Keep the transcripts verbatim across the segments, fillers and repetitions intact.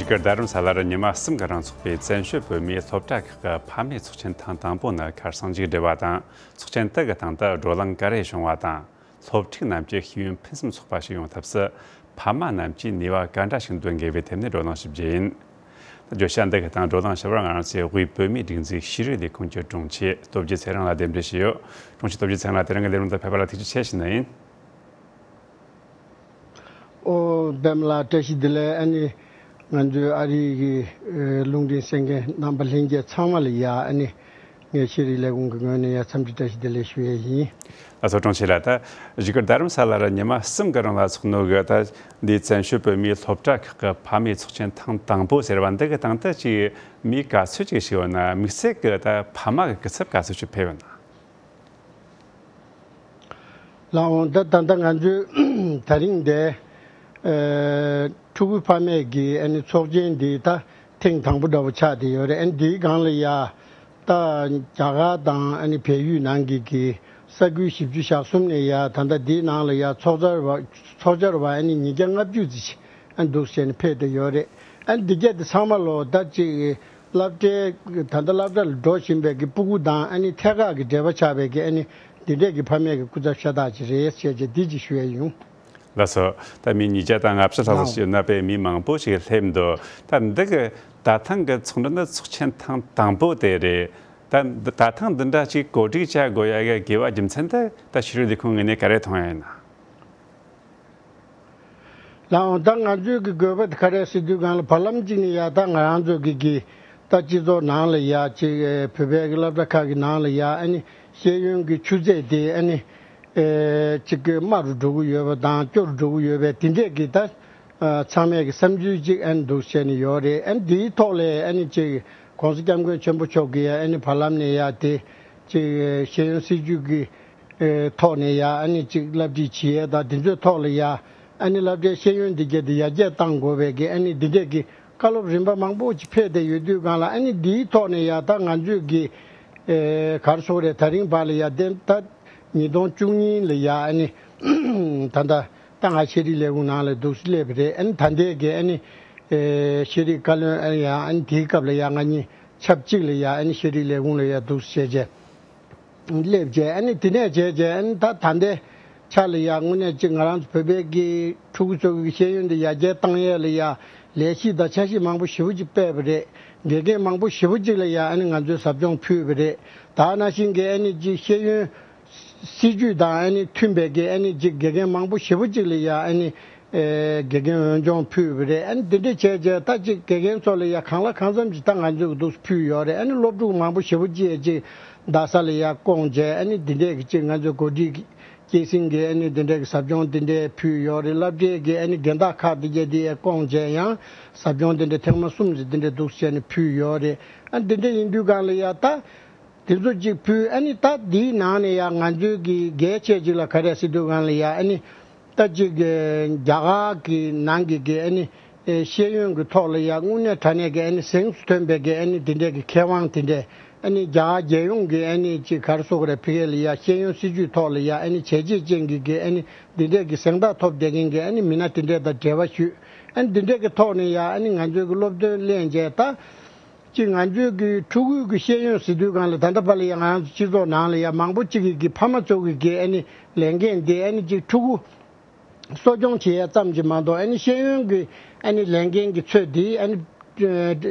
གི་རྡ་རམ་ས་ལར་ཉི་མ་གསུམ་གི་རིང་འཚོགས་པའི་བཙན་བྱོལ་བོད་མིའི་སློབ་གྲྭ་ཁག་གི་ཕ་མའི་ཚོགས་ཆེན་ཐེངས་དང་པོ་ནི་ཁ་སང་མཇུག་བསྒྲིལ་བ་དང་། ཚོགས་ཆེན་དེ་གི་སྟེང་དུ་བགྲོ་གླེང་ག་རེ་བྱུང་བ་དང་། སློབ་ཕྲུག་རྣམས་ཀྱི་ཤེས་ཡོན་ཕུན་སུམ་ཚོགས་པ་ཞིག་ཡོང་ཐབས་སུ་ཕ་མ་རྣམས་ཀྱིས་ནུས་པ་ག་འདྲ་ཞིག་འདོན་དགོས་པའི་ཐད་ནས་བགྲོ་གླེང་ཞུ་རྒྱུ་ཡིན། བརྗོད་བྱ་འདི་གི་སྟེང་བགྲོ་གླེང་ཞུ་བར་ང་རང་ཚོའི་དབུས་བོད་མིའི་སྒྲིག་འཛུགས་ཤེས་རིག་ལས་ཁུངས་ཀྱི་དྲུང་ཆེ་སྟོབས་རྒྱལ་ཚེ་རིང་ལགས་འདེམས་འདྲི་ཞུས་ཡོད། དྲུང་ཆེ་སྟོབས་རྒྱལ་ཚེ་རིང་ལགས། དེ་རིང་གི་ལས་རིམ་དུ་ཕེབས་པ་ལ་ཐུགས་རྗེ་ཆེ་ཞུ་ནི་ཡིན། ཨོ། པདྨ་ལགས་བཀྲ་ཤིས་བདེ་ལེགས། ཨ་ནི་ང་ཚོའི་ཨ་རིའི་གི་ཨེ་རླུང་འཕྲིན་གསན་མཁན་རྣམ་པ་ལྷན་རྒྱས་ཚང་མ་ལ་ཡ་ཨ་ནི་ངས་ཤེས་རིག་ལས་ཁུངས་ཀྱི་ངོས་ནས་ཡ་འཚམས་འདྲི་བཀྲ་ཤིས་བདེ་ལེགས་ཞུ་ཡས་ཡིན། ལགས་སོ། དྲུང་ཆེ་ལགས། ད་བཞུགས་སྒར་རྡ་རམ་ས་ལ་ར་ཉི་མ་གསུམ་གི་རིང་ལ་འཚོགས་ནོ་གི་ད་འདི་བཙན་བྱོལ་བོད་མིའི་སློབ་གྲྭ་ཁག་གི་ཕ་མའི་ཚོགས་ཆེན་ཐེངས་དང་པོ་ཟེར་བ་འདི་གི་སྟེང་དུ་ཅིག་མིའི་དགའ་ཚོར་ཅིག་ཞིག་ཡོད་ན། དམིགས་བསལ་གི་ད་ཕ་མ་གི་ག་ཚོད་དགའ་ཚོར་ཅིག་ཕེབས་ཡོད་ན། ལགས་འོང་། ད་ད་ལྟ་ང་ཚོའི་ད་རིང་འདི་ཨེ་ཕྲུ་གུ་ཕ་མས་ཀྱི་ཨ་ནི་ཚོགས་ཆེན་འདི་ད་ཐེངས་དང་པོ་འདྲ་བོ་ཆགས་བསྡད་ཡོད་རེད། ཨ་ནི་འདིའི་སྒང་ལ་ཡ་ད་རྒྱ་གར་དང་ཨ་ནི་བལ་ཡུལ་ནང་གི་གི་ས་ཁུལ་བཞི་བཅུ་ཞེ་གསུམ་ནས་ཡ་ད་ལྟ་འདིའི་ནང་ལ་ཡ་ཚོགས་བཅར་བ་ཚོགས་བཅར་བ་ཨ་ནི་ཉིས་བརྒྱ་ལྔ་བཅུ་ཙམ་ཞིག་ཨ་ནི་འདུག་བྱས་ནས་ཕེབས་བསྡད་ཡོད་རེད། ཨ་ནི་འདི་གྱད་དེ་ཚང་མ་ལོ་ད་ཅིག་སློབ་གྲྭའི་ད་ལྟ་སློབ་གྲྭ་ལ་འགྲོ་བཞིན་པའི་གི་སྤུ་གུ་དང་ཨ་ནི་ཐད་ཀར་གྱི་འབྲེལ་བ་ཆགས་པའི་གི་ཨ་ནི་འདི་འདྲས་ཀྱི་ཕ་མས་ཀྱི་སྐུ་ཚབ་ཤ་སྟག་ཅིག་རེད་ཅེས་བྱས་འདི་ཅིག་ཞུ་ཡས་ཡིན། ལགས་སོ། ད་མི་ཉིས་བརྒྱ་དང་ལྔ་བཅུ་ལྷག་ཙམ་ཞིག་ཡོད་ན་པའི་མི་མང་པོ་ཞིག་སླེབས་འདུག་ད་འདི་གི་ད་ཐེངས་ཀྱི་ཚོགས་འདུ་ནི་ཚོགས་ཆེན་ཐེངས་དང་པོ་དེ་རེད། ད་འདི་ད་ཐེངས་འདི་འདྲ་ཅིག་གོ་སྒྲིག་བྱ་དགོས་ཡ་གི་དགོས་པ་རྒྱུ་མཚན་དེ་ད་ཤེས་རིག་ལས་ཁུངས་ངོས་ནས་ག་རེ་མཐོང་ཡ་ཡིན་ན། ལགས་འོང་། ད་ང་ཚོའི་གི་དགོས་པ་དེ་ག་རེ་ཟེར་དུས་སྒང་ལ་བར་ལམ་གཅིག་ནས་ཡ་ད་ང་རང་ཚོ་གི་གི་ད་སྤྱི་ཚོགས་ནང་ལ་ཡ་ཅིག་ཨེ་བོད་པའི་གི་སློབ་གྲྭ་ཁག་གི་ནང་ལ་ཡ་ཨ་ནི་ཤེས་ཡོན་གྱི་ཆུ་ཚད་དེ་ཨ་ནི་ཨེ་ཅིག་གི་དམའ་རུ་འགྲོ་གི་ཡོད་པ་དང་སྐྱོ་རུ་འགྲོ་གི་ཡོད་པའི་དེ་འདྲས་གི་ད་ཨ་ཚང་མས་གི་བསམ་ཚུལ་ཅིག་ཨ་ནི་འདུག་བྱས་ནས་ཡོད་རེད། ཨ་ནི་དེའི་ཐོག་ལ་ཨ་ནི་ཅིག་༸གོང་ས་༸སྐྱབས་མགོན་ཆེན་པོ་མཆོག་གིས་ཨ་ནི་བར་ལམ་ནས་ཡ་དེ་ཅིག་ཤེས་ཡོན་སྲིད་བྱུས་ཀྱི་ཨེ་ཐོག་ནས་ཡ་ཨ་ནི་ཅིག་བསླབ་ཁྲིད་བྱེད་ཡས་དང་དེ་ཚོའི་ཐོག་ལ་ཡ་ཨ་ནི་སློབ་གྲྭའི་ཤེས་ཡོན་འདི་གྱད་དེ་ཡར་རྒྱས་གཏང་དགོས་པའི་གི་ཨ་ནི་འདི་འདྲས་ཀྱི་བཀའ་སློབ་རིམ་པ་མང་པོ་ཅིག་ཕེབས་བསྡད་ཡོད་དུས་སྒང་ལ་ཨ་ནི་འདིའི་ཐོག་ནས་ཡ་ད་ང་ཚོས་གི་ཨེ་ག་རེ་ཟེར་དགོས་རེད། ད་རིང་བར་ལ་ཡ་དེ་ད་ཉིས་སྟོང་བཅུ་གཉིས་ལ་ཡ་ཨ་ནི་ད་ད་ད་ང་ཤེས་རིག་ལས་ཁུངས་ནང་ལ་འདུག་སེ་སླེབས་པ་རེད། ཨ་ནི་ད་ལྟའི་གི་ཨ་ནི་ཨེ་ཤེས་རིག་བཀའ་བློན་ཨ་ནི་ཡ་ཨ་ནི་དེའི་སྐབས་ལ་ཡ་ང་གཉིས་ཆབས་གཅིག་ལ་ཡ་ཨ་ནི་ཤེས་རིག་ལས་ཁུངས་ལ་ཡ་འདུག་སེ་བྱས་བྱས། སླེབས་རྗེས་ཨ་ནི་དེ་ནས་བྱས་རྗེས་ཨ་ནི་ད་ད་ལྟའི་ཆ་ལ་ཡ་དངོས་གནས་ཅིག་ང་རང་ཚོ་བོད་པའི་གི་ཕྲུ་གུ་ཚོ་གི་ཤེས་ཡོན་འདི་ཡར་རྒྱས་བཏང་ཡས་ལ་ཡ་ལས་གཞི་དང་འཆར་གཞི་མང་པོ་ཞེ་པོ་ཅིག་སྤེལ་བ་རེད། དགེ་རྒན་མང་པོ་ཞེ་པོ་ཅིག་ལ་ཡ་ཨ་ནི་ང་ཚོས་ཟབ་སྦྱོང་ཕུལ་བ་རེད། ད་ནང་བཞིན་གི་ཨ་ནི་ཅིག་ཤེས་ཡོན་སྲིད་ཇུས་དང་ཨ་ནི་མཐུན་པའི་གི་ཨ་ནི་ཅིག་དགེ་རྒན་མང་པོ་ཞེ་པོ་ཅིག་ལ་ཡ་ཨ་ནི་ཨེ་དགེ་རྒན་འོས་སྦྱོང་ཕུལ་བ་རེད། ཨ་ནི་འདི་འདྲ་བྱས་རྗེས་ད་ཅིག་དགེ་རྒན་ཚོ་ལ་ཡ་གང་ལ་གང་འཚམ་ཅིག་ད་ང་ཚོས་འདུག་ཕུལ་ཡོད་རེད། ཨ་ནི་སློབ་ཕྲུག་མང་པོ་ཞེ་པོ་ཅིག་ཅིག་རྡ་ས་ལ་ཡ་བསྐོངས་བྱས་ཨ་ནི་འདི་འདྲས་ཀྱི་ཅིག་ང་ཚོས་གོ་སྒྲིག་སྐྱེད་སྲིང་གི་ཨ་ནི་འདི་འདྲས་ཀྱི་ཟབ་སྦྱོང་འདི་འདྲས་ཕུལ་ཡོད་རེད། སློབ་གྲྭའི་གི་ཨ་ནི་སྦྱིན་བདག་ཁག་འདི་གས་འདི་ཡ་བསྐོངས་བྱས་ཡང་ཟབ་སྦྱོང་འདི་འདྲས་ཐེངས་མ་གསུམ་ཙམ་འདི་འདྲས་འདུག་བྱས་ནས་ཕུལ་ཡོད་རེད། ཨ་ནི་འདི་འདྲས་ཡིན་དུས་སྒང་ལ་ཡ་ད། དེ་ཚོ་གཅིག་ཕུལ། ཨ་ནི་ད་འདིའི་ནང་ནས་ཡང་ང་ཚོའི་གི་གལ་ཆེ་གཅིག་ལ་ག་རེ་ཟེར་དུས་སྒང་ལ་ཡ་ཨ་ནི་ད་གཅིག་གི་རྒྱ་གར་གི་ནང་གི་གི་ཨ་ནི་ཨེ་ཤེས་ཡོན་གི་ཐོག་ལ་ཡ་དངོས་གནས་དྲང་གནས་གི་ཨ་ནི་གཟེངས་སུ་ཐོན་པའི་གི་ཨ་ནི་དེ་འདྲས་གི་མཁས་དབང་དེ་འདྲས་ཨ་ནི་རྒྱ་གར་རྒྱལ་ཡོངས་གི་ཨ་ནི་གཅིག་ག་རེ་ཟེར་དགོས་རེད། ཕ་གི་ལ་ཡ་ཤེས་ཡོན་སྲིད་བྱུས་ཐོག་ལ་ཡ་ཨ་ནི་བྱས་རྗེས་ཅན་གི་གི་ཨ་ནི་དེ་འདྲས་གི་གཟེངས་རྟགས་ཐོབ་བསྡད་མཁན་གི་ཨ་ནི་མི་སྣ་དེ་འདྲས་དང་འབྲེལ་བ་ཞུས། ཨ་ནི་དེ་འདྲས་གི་ཐོག་ནས་ཡ་ཨ་ནི་ང་ཚོའི་གི་སློབ་སྟོན་གླེང་བྱས་ད། ཅིག་ང་ཚོའི་གི་ཕྲུ་གུའི་གི་ཤེས་ཡོན་ཟེར་དུས་སྒང་ལ་ད་ལྟ་བར་ལ་ཡ་ང་རང་ཚོ་སྤྱི་ཚོགས་ནང་ལ་ཡ་མང་པོ་ཅིག་གི་གི་ཕ་མ་ཚོ་གི་གི་ཨ་ནི་ལས་འགན་འདི་ཨ་ནི་ཅིག་ཕྲུ་གུ་གསོ་སྐྱོང་བྱེད་ཡ་ཙམ་ཅིག་མ་གཏོགས་ཨ་ནི་ཤེས་ཡོན་གི་ཨ་ནི་ལས་འགན་གི་ཚོད་འདི་ཨ་ནི་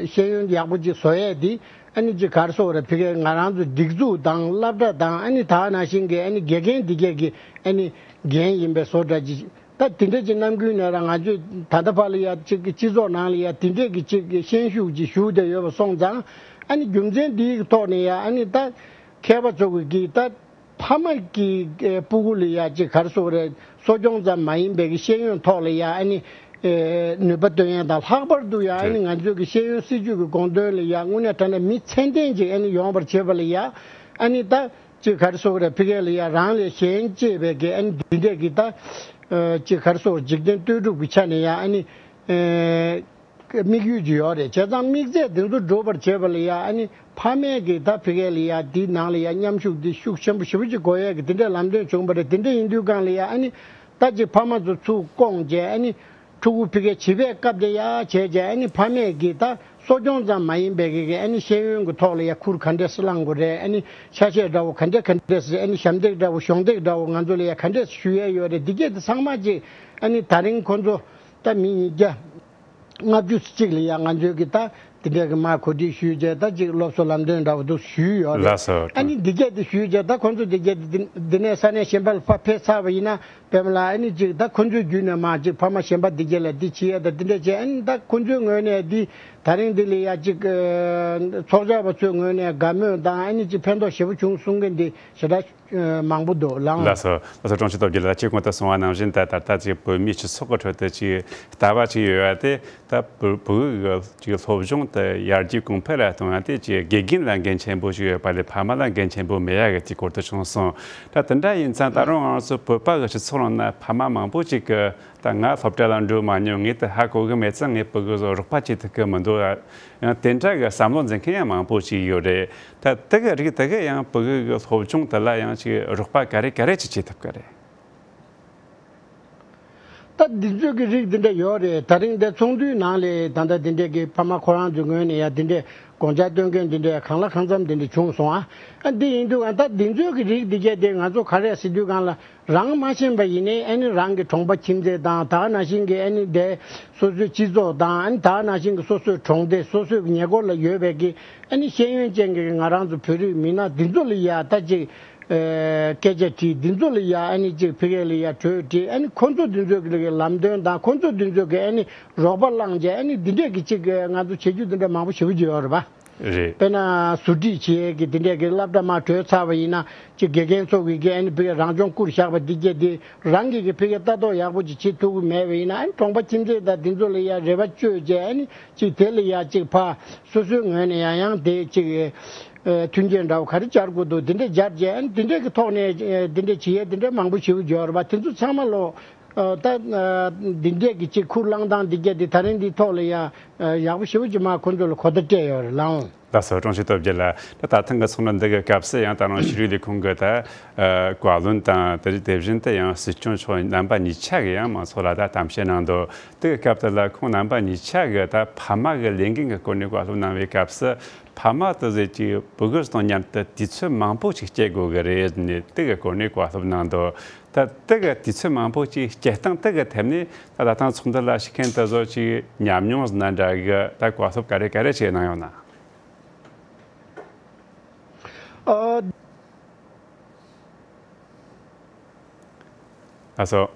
ཤེས་ཡོན་ཡག་པོ་ཅིག་བཟོ་ཡས་འདི་ཨ་ནི་ཅིག་ག་རེ་ཟེར་དགོས་རེད། ཕ་གིའི་ང་རང་ཚོ་སྒྲིག་འཛུགས་དང་སློབ་གྲྭ་དང་ཨ་ནི་ད་ནང་བཞིན་གི་ཨ་ནི་དགེ་རྒན་འདི་གས་གི་ཨ་ནི་འགན་ཡིན་པའི་བཟོ་འདྲ་ཅིག་ད་དེ་འདྲ་ཅིག་གནང་རྒྱུ་ཡིན་ན་ར་ང་ཚོས་ད་ལྟ་བར་ལ་ཡ་ཅིག་གི་སྤྱི་ཚོགས་ནང་ལ་ཡ་དེ་འདྲས་ཀྱི་ཅིག་གི་ཤན་ཤུགས་ཅིག་ཞུགས་བསྡད་ཡོད་པ་སོང་ཙང་ཨ་ནི་རྒྱུ་མཚན་འདིའི་ཐོག་ནས་ཡ་ཨ་ནི་ད་མཁས་པ་ཚོ་གི་གི་ད་ཕ་མ་གི་ཨེ་སྤུ་གུ་ལ་ཡ་ཅིག་ག་རེ་ཟེར་དགོས་རེད། གསོ་སྐྱོང་ཙམ་མ་ཡིན་པའི་གི་ཤེས་ཡོན་ཐོག་ལ་ཡ་ཨ་ནི་ཨེ་ནུས་པ་བཏོན་ཡ་དང་ལྷག་པར་དུ་ཡ་ཨ་ནི་ང་ཚོའི་གི་ཤེས་ཡོན་སྲིད་ཇུས་ཀྱི་དགོངས་དོན་ལ་ཡ་དངོས་གནས་དྲང་གནས་མི་ཚད་ལྡན་ཅིག་ཨ་ནི་ཡོང་བར་བྱེད་པ་ལ་ཡ་ཨ་ནི་ད། ཅིག་ག་རེ་ཟེར་དགོས་རེད། ཕ་གི་ལ་ཡ་རང་ལས་གཞན་གཅེས་པའི་གི་ཨ་ནི་འདི་འདྲས་ཀྱི་ད་ཨ་ཅིག་ག་རེ་ཟེར་དགོས། འཇིག་རྟེན་ལྟོས་གྲུབ་ཀྱི་ཆ་ནས་ཡ་ཨ་ནི་ཨ་དམིགས་ཡུལ་ཅིག་ཡོད་རེད། བྱས་ཙང་དམིགས་ཚད་འདི་ཚོ་འགྲུབ་པར་བྱེད་པ་ལ་ཡ་ཨ་ནི་ཕ་མས་ཀྱི་ད་ཕ་གི་ལ་ཡ་འདི་ནང་ལ་ཡ་མཉམ་ཞུགས་འདི་ཤུགས་ཆེན་པོ་ཞེ་པོ་ཅིག་དགོས་ཡས་ཀྱི་འདི་འདྲས་ལམ་སྟོན་བྱུང་བ་རེད། འདི་འདྲས་ཡིན་དུས་སྒང་ལ་ཡ་ཨ་ནི་ད་ཅིག་ཕ་མ་ཚོ་ཚུར་བསྐོངས་བྱས་ཨ་ནི། ཕྲུ་གུ་ཕ་གིའི་བྱིས་པའི་སྐབས་དེ་ཡ་བྱས་རྗེས་ཨ་ནི་ཕ་མས་ཀྱིས་ད་གསོ་སྐྱོང་ཙམ་མ་ཡིན་པའི་གི་ཨ་ནི་ཤེས་ཡོན་གྱི་ཐོག་ལ་ཡ་ཁུར་ག་འདྲས་སེ་བླང་དགོས་རེད། ཨ་ནི་ཆ་ཤས་འདྲ་བོ་ག་འདྲས་ག་འདྲས་སེ་ཨ་ནི་ཞབས་འདེགས་འདྲ་བོ་གཞོགས་འདེགས་འདྲ་བོ་ང་ཚོ་ལ་ཡ་ག་འདྲས་སེ་ཞུ་ཡས་ཡོད་རེད། འདི་གས་དེ་ཚང་མ་ཅིག་ཨ་ནི་ད་རིང་ཁོ་ཚོ་ད་མི་ཉིས་བརྒྱ་ལྔ་བཅུ་ཙམ་ཅིག་ལ་ཡ་ང་ཚོས་ཀྱི་ད་དེ་འདྲས་ཀྱི་མར་གོ་སྒྲིག་ཞུས་རྗེས་ད་ཅིག་སློབ་གསོ་ལམ་སྟོན་འདྲ་བོ་འདུག་ཞུས་ཡོད་རེད། ལགས་སོ། ཨ་ནི་འདི་གས་དེ་ཞུས་རྗེས་ད་ཁོ་ཚོ་འདི་གས་དེ་འདི་ནས་ས་གནས་གཞན་པ་ལ་ཕར་ཕེབས་ཚར་བ་ཡིན་ན། པདྨ་ལགས། ཨ་ནི་ཅིག་ད་ཁོ་ཚོའི་བརྒྱུད་ནས་མར་ཅིག་ཕ་མ་གཞན་པ་འདི་གས་ལ་འདི་བྱེད་ཡས་དང་འདི་འདྲས་བྱས། ཨ་ནི་ད་ཁོ་ཚོའི་ངོས་ནས་འདི་ད་རིང་འདི་ལ་ཡ་ཅིག་ཚོགས་བཅར་བ་ཚོའི་ངོས་ནས་དགའ་མོས་དང་ཨ་ནི་ཅིག་ཕན་ཐོགས་ཞེ་པོ་བྱུང་གསུང་མཁན་འདི་ཞེ་དྲག་མང་པོ་འདུག་ལགས། ལགས་སོ། ལགས་སོ། དྲུང་ཆེ་སྟོབས་རྒྱལ་ལགས། ཁྱེད་གོང་དུ་གསུངས་པ་ནང་བཞིན་ད་ད་ལྟ་ཅིག་བོད་མིའི་སྤྱི་ཚོགས་ཀྱི་ཁྲོད་དུ་ཅིག་ལྟ་བ་ཅིག་ཡོད་པ་དེ། ད་བོད་བོད་ཀྱི་ཅིག་སློབ་སྦྱོང་དེ་ཡར་རྒྱས་གོང་འཕེལ་ལ་གཏོང་ཡ་དེ་ཅིག་དགེ་རྒན་ལ་འགན་ཆེན་པོ་ཞིག་ཡོད་པ་ལས་ཕ་མ་ལ་འགན་ཆེན་པོ་མེད་ཡ་གི་དེ་སྐོར་དུ་བྱུང་སོང་། ད་དེ་འདྲ་ཡིན་ཙང་ད་རུང་ང་ཚོ་བོད་པ་གི་སྤྱི་ཚོགས་ནང་ན་ཕ་མ་མང་པོ་ཅིག་གི་ད་ང་སློབ་གྲྭ་ལ་འགྲོ་མ་མྱོང་། ངས་དེ་ཧ་གོ་གི་མེད་ཙང་ངས་བོད་ཀྱི་རོགས་པ་བྱེད་ཐུབ་ཀྱི་མི་འདུག། ཡང་དེ་འདྲ་གི་བསམ་བློ་འཛིན་མཁན་ཡང་མང་པོ་ཅིག་ཡོད་རེད། ད་དེ་གི་རིགས་དེ་གི་ཡང་བོད་ཀྱི་སློབ་སྦྱོང་དེ་ལ་ཡང་ཅིག་རོགས་པ་ག་རེ་ག་རེ་ཅིག་བྱེད་ཐུབ་ཀྱི་རེད། ད་འདི་ཚོ་གི་རིགས་འདི་འདྲ་ཡོད་རེད། ད་རིང་འདི་ཚོགས་འདུའི་ནང་ལ་ད་ལྟ་འདི་འདྲས་ཀྱི་ཕ་མ་ཁོ་རང་ཚོའི་ངོས་ནས་ཡ་འདི་འདྲས་དགོངས་འཆར་བཏོན་མཁན་འདི་འདྲས་གང་ལ་གང་འཚམ་འདི་འདྲས་བྱུང་སོང་ཨ། ཨ་འདི་ཡིན་དུས་ཨ་ད་འདི་ཚོ་གི་རིགས་འདི་གས་དེ་ང་ཚོ་ག་རེ་ཟེར་དུས་སྒང་ལ་རང་མ་ཤེས་པ་ཡིན་ནའི་ཨ་ནི་རང་གི་གྲོང་པ་ཁྱིམ་མཚེས་དང་ད་ག་ནང་བཞིན་གྱི་ཨ་ནི་འདི་སོ་སོའི་སྤྱི་ཚོགས་དང་ཨ་ནི་ད་ག་ནང་བཞིན་གྱི་སོ་སོའི་གྲོང་སྡེ་སོ་སོའི་ཉེ་འཁོར་ལ་ཡོད་པའི་གི་ཨ་ནི་ཤེས་ཡོན་ཅན་གྱི་ང་རང་ཚོ་བོད་རིགས་མི་སྣ་འདི་ཚོ་ལ་ཡ་ད་ཅིག་སྐད་ཆ་དྲིས། འདི་ཚོ་ལ་ཡ་ཨ་ནི་ཅིག་ཕ་གི་ལ་ཡ་གྲོས་དྲིས། ཨ་ནི་ཁོ་ཚོ་འདི་ཚོ་གི་ལ་ལམ་སྟོན་དང་ཁོ་ཚོ་འདི་ཚོ་གི་ཨ་ནི་རོགས་པ་བླངས་བྱས་ཨ་ནི་འདི་འདྲས་ཀྱི་ཅིག་ང་ཚོ་བྱེད་རྒྱུ་འདི་འདྲ་མང་པོ་ཞེ་པོ་ཅིག་ཡོད་རེད་པ། རེད། དཔེར་ན་ཟུར་ཁྲིད་བྱེད་ཡས་ཀྱི་འདི་འདྲས་ཀྱི་སློབ་གྲྭ་མར་གྲོལ་ཚར་བ་ཡིན་ན་ཅིག་དགེ་རྒན་ཚོ་གི་གི་ཨ་ནི་ཕ་གི་རང་སྦྱོང་བསྐུར་བཞག་པ་འདི་གས་འདི་རང་གི་གི་ཕ་གི་ལྟ་རྟོག་ཡག་པོ་ཅིག་བྱེད་ཐུབ་ཀྱི་མེད་པ་ཡིན་ན་ཨ་ནི་གྲོང་པ་ཁྱིམ་མཚེས་དང་འདི་ཚོ་ལ་ཡ་རེ་བ་བཅོལ་བྱས་ཨ་ནི་ཅིག་དེ་ལ་ཡ་ཅིག་ཕ་སོ་སོའི་ངོས་ནས་ཡང་ཡང་དེ་ཅིག་མཐུན་རྐྱེན་འདྲ་བོ་ག་རེ་སྦྱར་དགོས་འདུག་འདི་འདྲས་སྦྱར་རྗེས་འདི་འདྲས་ཀྱི་ཐོག་ནས་འདི་འདྲས་བྱེད་ཡས་འདི་འདྲས་མང་པོ་ཞེ་པོ་ཡོད་རེད་པ། དེ་ཚོ་ཚང་མ་ལོ་ད་འདི་འདྲས་ཀྱི་ཅིག་ཁུར་བླངས་སྟངས་འདི་གས་འདི་ད་རིང་འདིའི་ཐོག་ལ་ཡ་ཡག་པོ་ཞེ་པོ་ཅིག་མ་ཁོ་ཚོ་ལ་གོ་བརྡ་སྤྲད་ཡོད་རེད་ལགས། ལགས་སོ། དྲུང་ཆེ་སྟོབས་རྒྱལ་ལགས། ད་ད་ཐེངས་ཀྱི་ཚོགས་འདུ་འདི་གི་སྐབས་སུ་ཡང་ད་རུང་ཕྱི་དྲིལ་ལས་ཁུངས་ཀྱི་ད་བཀའ་བློན་དང་དེ་དེ་བཞིན་དུ་ཡང་སྲིད་སྐྱོང་མཆོག་རྣམ་པ་གཉིས་ཆ་གི་ཡང་མང་ཚོགས་ལ་ད་གཏམ་བཤད་གནང་འདུག་དེ་གི་སྐབས་དེ་ལ་ཁོང་རྣམ་པ་གཉིས་ཆ་གི་ད་ཕ་མ་གི་ལས་འགན་གྱི་སྐོར་ནས་བཀའ་སློབ་གནང་བའི་སྐབས་སུ། ཕ་མ་དེ་ཚོས་ཀྱི་ཕྲུ་གུ་དང་མཉམ་དུ་དུས་ཚོད་མང་པོ་ཞིག་སྐྱེལ་དགོས་ཀྱི་རེད་ནས་དེ་གི་སྐོར་ནས་བཀའ་སློབ་གནང་འདུག་ད་དེ་གི་དུས་ཚོད་མང་པོ་ཞིག་སྐྱེལ་སྟངས་དེ་གི་ཐད་ནས་ད་ད་ཐེངས་ཚོགས་འདུ་ལ་ཞུགས་མཁན་དེ་ཚོ་ཅིག་ཉམས་མྱོང་ཟིན་ན་འདྲ་གི་ད་བཀའ་སློབ་ག་རེ་ག་རེ་བྱས་གནང་ཡོད་ན། ཨ། ལགས་སོ།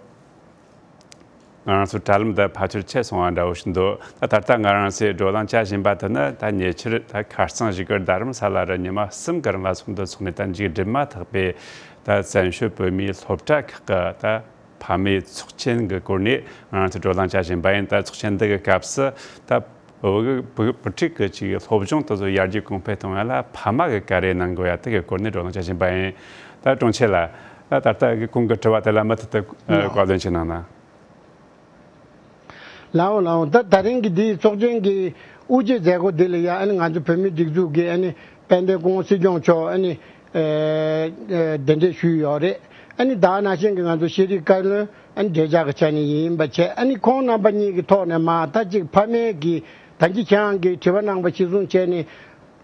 ང་རང་ཚོ་དྲ་ལམ་དུ་ཕལ་ཆེར་ཆད་སོང་བ་འདྲ་བོ་ཞིག་འདུག་ད་ད་ལྟ་ང་རང་ཚོས་བགྲོ་གླེང་བྱ་བཞིན་པ་དེ་ནི་ད་ཉེ་ཆར་ད་ཁ་རྩང་བཞུགས་སྒར་རྡ་རམ་ས་ལ་རུ་ཉི་མ་གསུམ་གི་རིང་ལ་ཚོགས་འདུ་ཚོགས་ནས་ད་མཇུག་སྒྲིལ་མ་ཐག་པའི་ད་བཙན་བྱོལ་བོད་མིའི་སློབ་གྲྭ་ཁག་གི་ད་ཕ་མའི་ཚོགས་ཆེན་གྱི་སྐོར་ནས་ང་རང་ཚོས་བགྲོ་གླེང་བྱ་བཞིན་པ་ཡིན། ད་ཚོགས་ཆེན་འདི་གི་སྐབས་སུ་ད་བོད་བོད་བོད་ཕྲུག་གི་ཅིག་སློབ་སྦྱོང་དེ་ཚོ་ཡར་རྒྱས་གོང་འཕེལ་གཏོང་ཡ་ལ་ཕ་མ་གི་ག་རེ་གནང་དགོས་ཡ་དེ་གི་སྐོར་ནས་བགྲོ་གླེང་བྱ་བཞིན་པ་ཡིན། ད་དྲུང་ཆེ་ལགས། ད་ད་ལྟ་གི་གོང་གི་དྲི་བ་དེ་ལ་མུ་མཐུད་དུ་ཨ་ལགས། བཀའ་ལན་ཅིག་གནང་ན། ལའོ་ལའོ། ད་ད་རིང་གི་འདིའི་ཚོགས་ཆེན་གྱི་དབུ་འབྱེད་མཛད་སྒོ་འདི་ལ་ཡ་ཨ་ནི་ང་ཚོ་བོད་མིའི་སྒྲིག་འཛུགས་ཀྱི་ཨ་ནི་དཔལ་ལྡན་སྐུ་ངོ་སྲིད་སྐྱོང་མཆོག་ཨ་ནི་ཨ་ཨ་གདན་འདྲེན་ཞུས་ཡོད་རེད། ཨ་ནི་ད་ནང་བཞིན་གྱི་ང་ཚོ་ཤེས་རིག་བཀའ་བློན་ཨ་ནི་འབྲེལ་ཆགས་ཀྱི་ཆ་ནས་ཡིན་པ་བྱས། ཨ་ནི་ཁོང་རྣམ་པ་གཉིས་ཀྱི་ཐོག་ནས་མ་ད་ཅིག་ཕ་མས་ཀྱི་ད་ཅི་ཁྱེད་རང་གིས་དྲི་བ་གནང་པ་གཞིར་བཟུང་བྱས་ནས།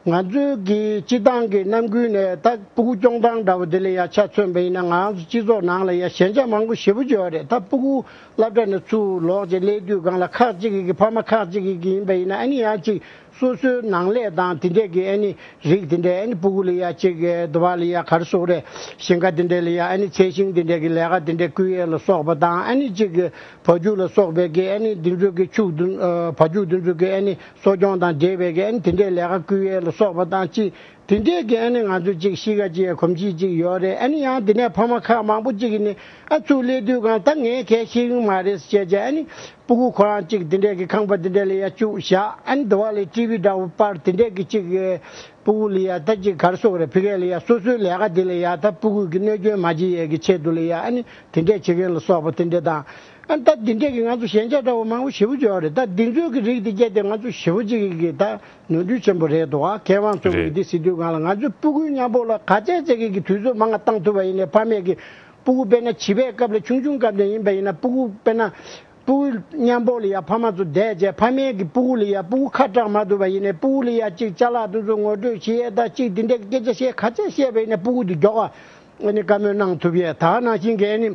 ང་ཚོའི་གི་སྤྱི་བཏང་གི་རྣམ་ཀུན་ནས་ད་སྤུ་གུ་སྐྱོང་སྟངས་འདྲ་བོ་དེ་ལ་ཡ་ཆ་མཚོན་པ་ཡིན་ན་ང་ཚོ་སྤྱི་ཚོགས་ནང་ལ་ཡ་ཞན་ཆ་མང་པོ་ཞེ་པོ་ཅིག་ཡོད་རེད། ད་སྤུ་གུ་སློབ་གྲྭ་ནས་ཚུར་ལོག་ཅིག་སླེབས་དུས་སྒང་ལ་ཁག་ཅིག་གི་ཕ་མ་ཁག་ཅིག་གི་ཡིན་པ་ཡིན་ན་ཨ་ནི་ཡང་ཅིག་སོ་སོའི་ནང་ལས་དང་དེ་འདྲས་ཀྱི་ཨ་ནི་རིགས་དེ་འདྲས་ཨ་ནི་སྤུ་གུ་ལ་ཡ་ཅིག་དུ་བ་ལ་ཡ་ག་རེ་ཟེར་དགོས་རེད། ཞིང་ཁ་དེ་འདྲས་ལ་ཡ་ཨ་ནི་ཚལ་ཞིང་དེ་འདྲས་ཀྱི་ལས་ཀ་དེ་འདྲས་བསྐུལ་ཡས་ལ་སོགས་པ་དང་ཨ་ནི་ཅིག་བ་ཕྱུགས་ལ་སོགས་པའི་གི་ཨ་ནི་འདི་ཚོ་གི་ཕྱུགས་འདི་ཨ་བ་ཕྱུགས་འདི་ཚོ་གི་ཨ་ནི་གསོ་སྐྱོང་དང་འབྲེལ་བའི་གི་ཨ་ནི་དེ་འདྲའི་ལས་ཀ་བསྐུལ་ཡས་ལ་སོགས་པ་དང་ཅིག་དེ་འདྲའི་གི་ཨ་ནི་ང་ཚོ་ཅིག་གཤིས་ཀ་ཅིག་གོམས་གཤིས་ཅིག་ཡོད་རེད། ཨ་ནི་ཡང་དེ་ནས་ཕ་མ་ཁག་མང་པོ་ཅིག་གིས་ནི་ཨ་ཚུར་སླེབས་དུས་གང་ད་ངས་གལ་ཤེས་ཀྱི་མ་རེད་ཟེར་བྱས་བྱས་ཨ་ནི་སྤུ་གུ་ཁོ་རང་ཅིག་དེ་འདྲའི་གི་ཁང་པ་དེ་འདྲ་ལ་ཡ་བཅུག་བཞག་ཨ་ནི་དེ་བ་ལ་ཊི་ཝི་འདྲ་བོ་སྤར་དེ་འདྲའི་གི་ཅིག་སྤུ་གུ་ལ་ཡ་ད་ཅིག་ག་རེ་ཟེར་དགོས་རེད། ཕ་གི་ལ་ཡ་སོ་སོའི་ལས་ཀ་དེ་ལ་ཡ་ད་སྤུ་གུ་གི་གནོད་སྐྱོན་མ་བྱེད་ཡས་ཀྱི་ཆེད་དུ་ལ་ཡ་ཨ་ནི་དེ་འདྲས་བྱེད་མཁན་ལ་སོགས་པ་དེ་འདྲས་དང་། ཨ་ད་འདི་འདྲས་ཀྱི་ང་ཚོ་ཞན་ཆ་འདྲ་བོ་མང་པོ་ཞེ་པོ་ཅིག་ཡོད་རེད། ད་འདི་ཚོའི་གི་རིགས་འདི་སྐྱེས་ཏེ་ང་ཚོ་ཞེ་པོ་ཅིག་གི་ད་ནོར་འཁྲུལ་ཆེན་པོ་རེད་འདུག་ཨ། མཁས་དབང་ཚོ་གི་རེད། འདི་ཟེར་དུས་སྒང་ལ་ང་ཚོའི་སྤུ་གུའི་མཉམ་པོ་ལ་ག་ཚད་ཚད་ཀྱི་གི་དུས་ཚོད་མང་ང་བཏང་ཐུབ་པ་ཡིན་ནའི་ཕ་མས་གི་སྤུ་གུ་དཔེར་ན་བྱིས་པའི་སྐབས་ལ་ཆུང་ཆུང་སྐབས་ནས་ཡིན་པ་ཡིན་ན་སྤུ་གུ་དཔེར་ན་ སྤུ་གུ་མཉམ་པོ་ལ་ཡ་ཕ་མ་ཚོ་བསྡད་བྱས་ཕ་མའི་གི་སྤུ་གུ་ལ་ཡ་སྤུ་གུ་ཁ་གྲག་མ་ཐུབ་པ་ཡིན་ནའི་སྤུ་གུ་ལ་ཡ་གཅིག་ཅ་ལག་དེ་ཚོ་ངོ་སྤྲོད་བྱེད་ཡས་དང་གཅིག་དེ་འདྲའི་སྐད་ཆ་བཤད་ཁ་ཆ་བཤད་པ་ཡིན་ནའི་སྤུ་གུ་དེ་མགྱོགས་ཨ་ནི་བཀའ་མོལ་གནང་ཐུབ་ཡས། ད་ནང་བཞིན་གྱི་ཨ་ནི་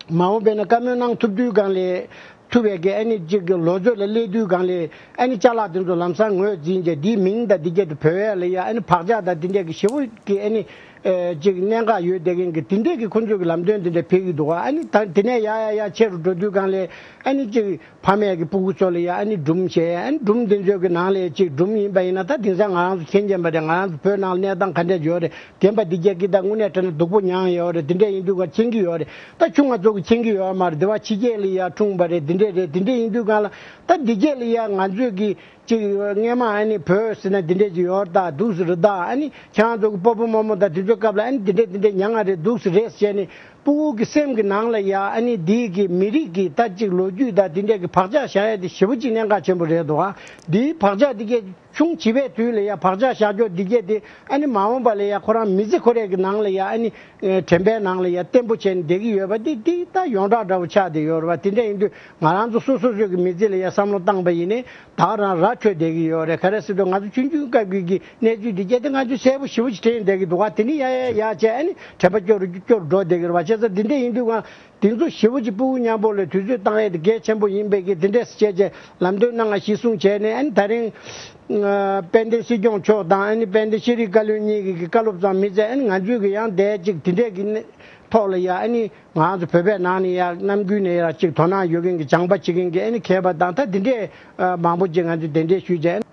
མ་འོངས་པའི་ནང་བཀའ་མོལ་གནང་ཐུབ་དུས་སྒང་ལས་ཐུབ་པའི་གི་ཨ་ནི་གཅིག་གི་ལོ་ཚོད་ལ་སླེབས་དུས་སྒང་ལས་ཨ་ནི་ཅ་ལག་དེ་ཚོ་ལམ་སང་ངོས་འཛིན་བྱས་འདིའི་མིང་དང་འདི་གྱད་དུ་བོད་ཡས་ལ་ཡ་ཨ་ནི་བག་ཆགས་དང་འདི་འདྲའི་གི་ཞེ་པོ་གི་ཨ་ནི། ཨེ་ཅིག་གནད་འགག་ཡོད་བསྡད་མཁན་གྱི་དེ་འདྲས་ཀྱི་ཁོང་ཚོས་ཀྱི་ལམ་སྟོན་དེ་འདྲས་ཕེབས་ཀྱི་འདུག་ག་ཨ་ནི་ད་དེ་ནས་ཡ་ཡ་ཡ་ཆེ་རུ་འགྲོ་དུས་སྒང་ལས་ཨ་ནི་ཅིག་ཕ་མས་ཀྱི་སྤུ་གུ་ཚོ་ལ་ཡ་ཨ་ནི་སྦྲུམ་བྱས་ཨ་ནི་སྦྲུམ་དེ་ཚོའི་གི་ནང་ལས་ཅིག་སྦྲུམ་ཡིན་པ་ཡིན་ན་ད་དེང་སང་ང་རང་ཚོ་མཁྱེན་མཁྱེན་པ་རེད། ང་རང་ཚོ་བོད་ནང་ལ་གནས་སྟངས་ག་འདྲས་ཡོད་རེད། རྒན་པ་འདི་རྒྱ་སྐད་དང་དངོས་གནས་དྲང་གནས་སྡུག་པོ་མྱངས་ཡོད་རེད། དེ་འདྲས་ཡིན་དུས་ག་མཁྱེན་གྱི་ཡོད་རེད། ད་ཆུང་ང་ཚོ་གི་མཁྱེན་གྱི་ཡོད་མ་རེད། དེ་བ་ཕྱི་རྒྱལ་ལ་ཡ་འཁྲུངས་པ་རེད། དེ་འདྲས་རེད། དེ་འདྲས་ཡིན་དུས་སྒང་ལ་ད་འདི་རྒྱལ་ལ་ཡ་ང་ཚོས་ཀྱི་གཅིག་སྔས་མ་ཨ་ནི་བོད་ཟེར་ན་འདི་འདྲས་ཅིག་ཡོད་ད་འདུག་ཟེར་ད། ཨ་ནི་ཁྱེད་རང་ཚོ་གི་སྤོ་བོ་རྨོ་མོ་དང་དེ་ཚོའི་སྐབས་ལ་ཨ་ནི་འདི་འདྲས་འདི་འདྲས་མྱངས་ང་རེད་འདུག་ཟེར་རེད་ཟེར་ནས་སྤུ་གུ་གི་སེམས་ཀྱི་ནང་ལ་ཡ་ཨ་ནི་འདི་གི་མི་རིགས་ཀྱི་ད་གཅིག་ལོ་རྒྱུས་དང་འདི་འདྲས་ཀྱི་བག་ཆགས་བཞག་ཡ་དེ་ཞེ་པོ་ཅིག་གནད་འགག་ཆེན་པོ་རེད་འདུག་ཨ་འདིའི་བག་ཆགས་འདི་གས་ཆུང་བྱིས་པའི་དུས་ལ་ཡ་བག་ཆགས་བཞག་ཕྱོགས་འདི་གས་དེ་ཨ་ནི་མ་འོངས་པ་ལ་ཡ་ཁོ་རང་མི་ཚེ་ཁོ་རའི་གི་ནང་ལ་ཡ་ཨ་ནི་དྲན་པའི་ནང་ལ་ཡ་བརྟན་པོ་བྱས་ནས་བསྡད་ཀྱི་ཡོད་པ་འདི་འདི་ད་ཡོངས་གྲགས་འདྲ་བོ་ཆགས་བསྡད་ཡོད་རེད་བ། དེ་འདྲས་ཡིན་དུས་ང་རང་ཚོ་སོ་སོ་སོ་གི་མི་ཚེ་ལ་ཡ་བསམ་བློ་བཏང་པ་ཡིན་ནའི། ད་རང་ར་འཕྲོད་བསྡད་ཀྱི་ཡོད་རེད། ག་རེ་ཟེར་དུས་ང་ཚོ་ཆུང་ཆུང་སྐབས་ཀྱི་གི་གནས་ཚུལ་འདི་བྱས་ཏེ་ང་ཚོ་གསལ་པོ་ཞེ་པོ་ཅིག་དྲན་བསྡད་ཀྱི་འདུག་ག་དེ་ནི་ཡ་ཡ་ཡ་བྱས་ཨ་ནི་དྲན་པ་སྐྱོ་རུ་སྐྱོ་རུ་འགྲོ་བསྡད་ཀྱི་རེད་བ། བྱས་ཙང་འདི་འདྲས་ཡིན་དུས་ང་དེ་ཚོ་ཞེ་པོ་ཅིག་སྤུ་གུ་མཉམ་པོ་ལ་དུས་ཚོད་བཏང་ཡས་དེ་གལ་ཆེན་པོ་ཡིན་པའི་གི་དེ་འདྲས་བྱས་བྱས་ལམ་སྟོན་གནང་ང་གཞི་བཟུང་བྱས་ནས་ཨ་ནི་ད་རིང་དཔལ་ལྡན་སྲིད་སྐྱོང་མཆོག་དང་ཨ་ནི་དཔལ་ལྡན་ཤེས་རིག་བཀའ་བློན་གཉིས་ཀྱི་གི་བཀའ་སློབ་ཙམ་མི་ཚད་ཨ་ནི་ང་ཚོས་གི་ཡང་དེ་ཅིག་དེ་འདྲས་གི་ཐོག་ལ་ཡ་ཨ་ནི། ང་ཚོ་བོད་པའི་ནང་ནས་ཡང་གནམ་དགུན་ནས་ཡང་ཅིག་དོ་སྣང་ཡོད་མཁན་གྱི་སྦྱངས་པ་བྱེད་མཁན་གྱི་ཨ་ནི་མཁས་པ་དང་ད་འདི་འདྲས་མང་པོ་ཅིག་ང་ཚོས་གདན་འདྲེན་ཞུས་བྱས།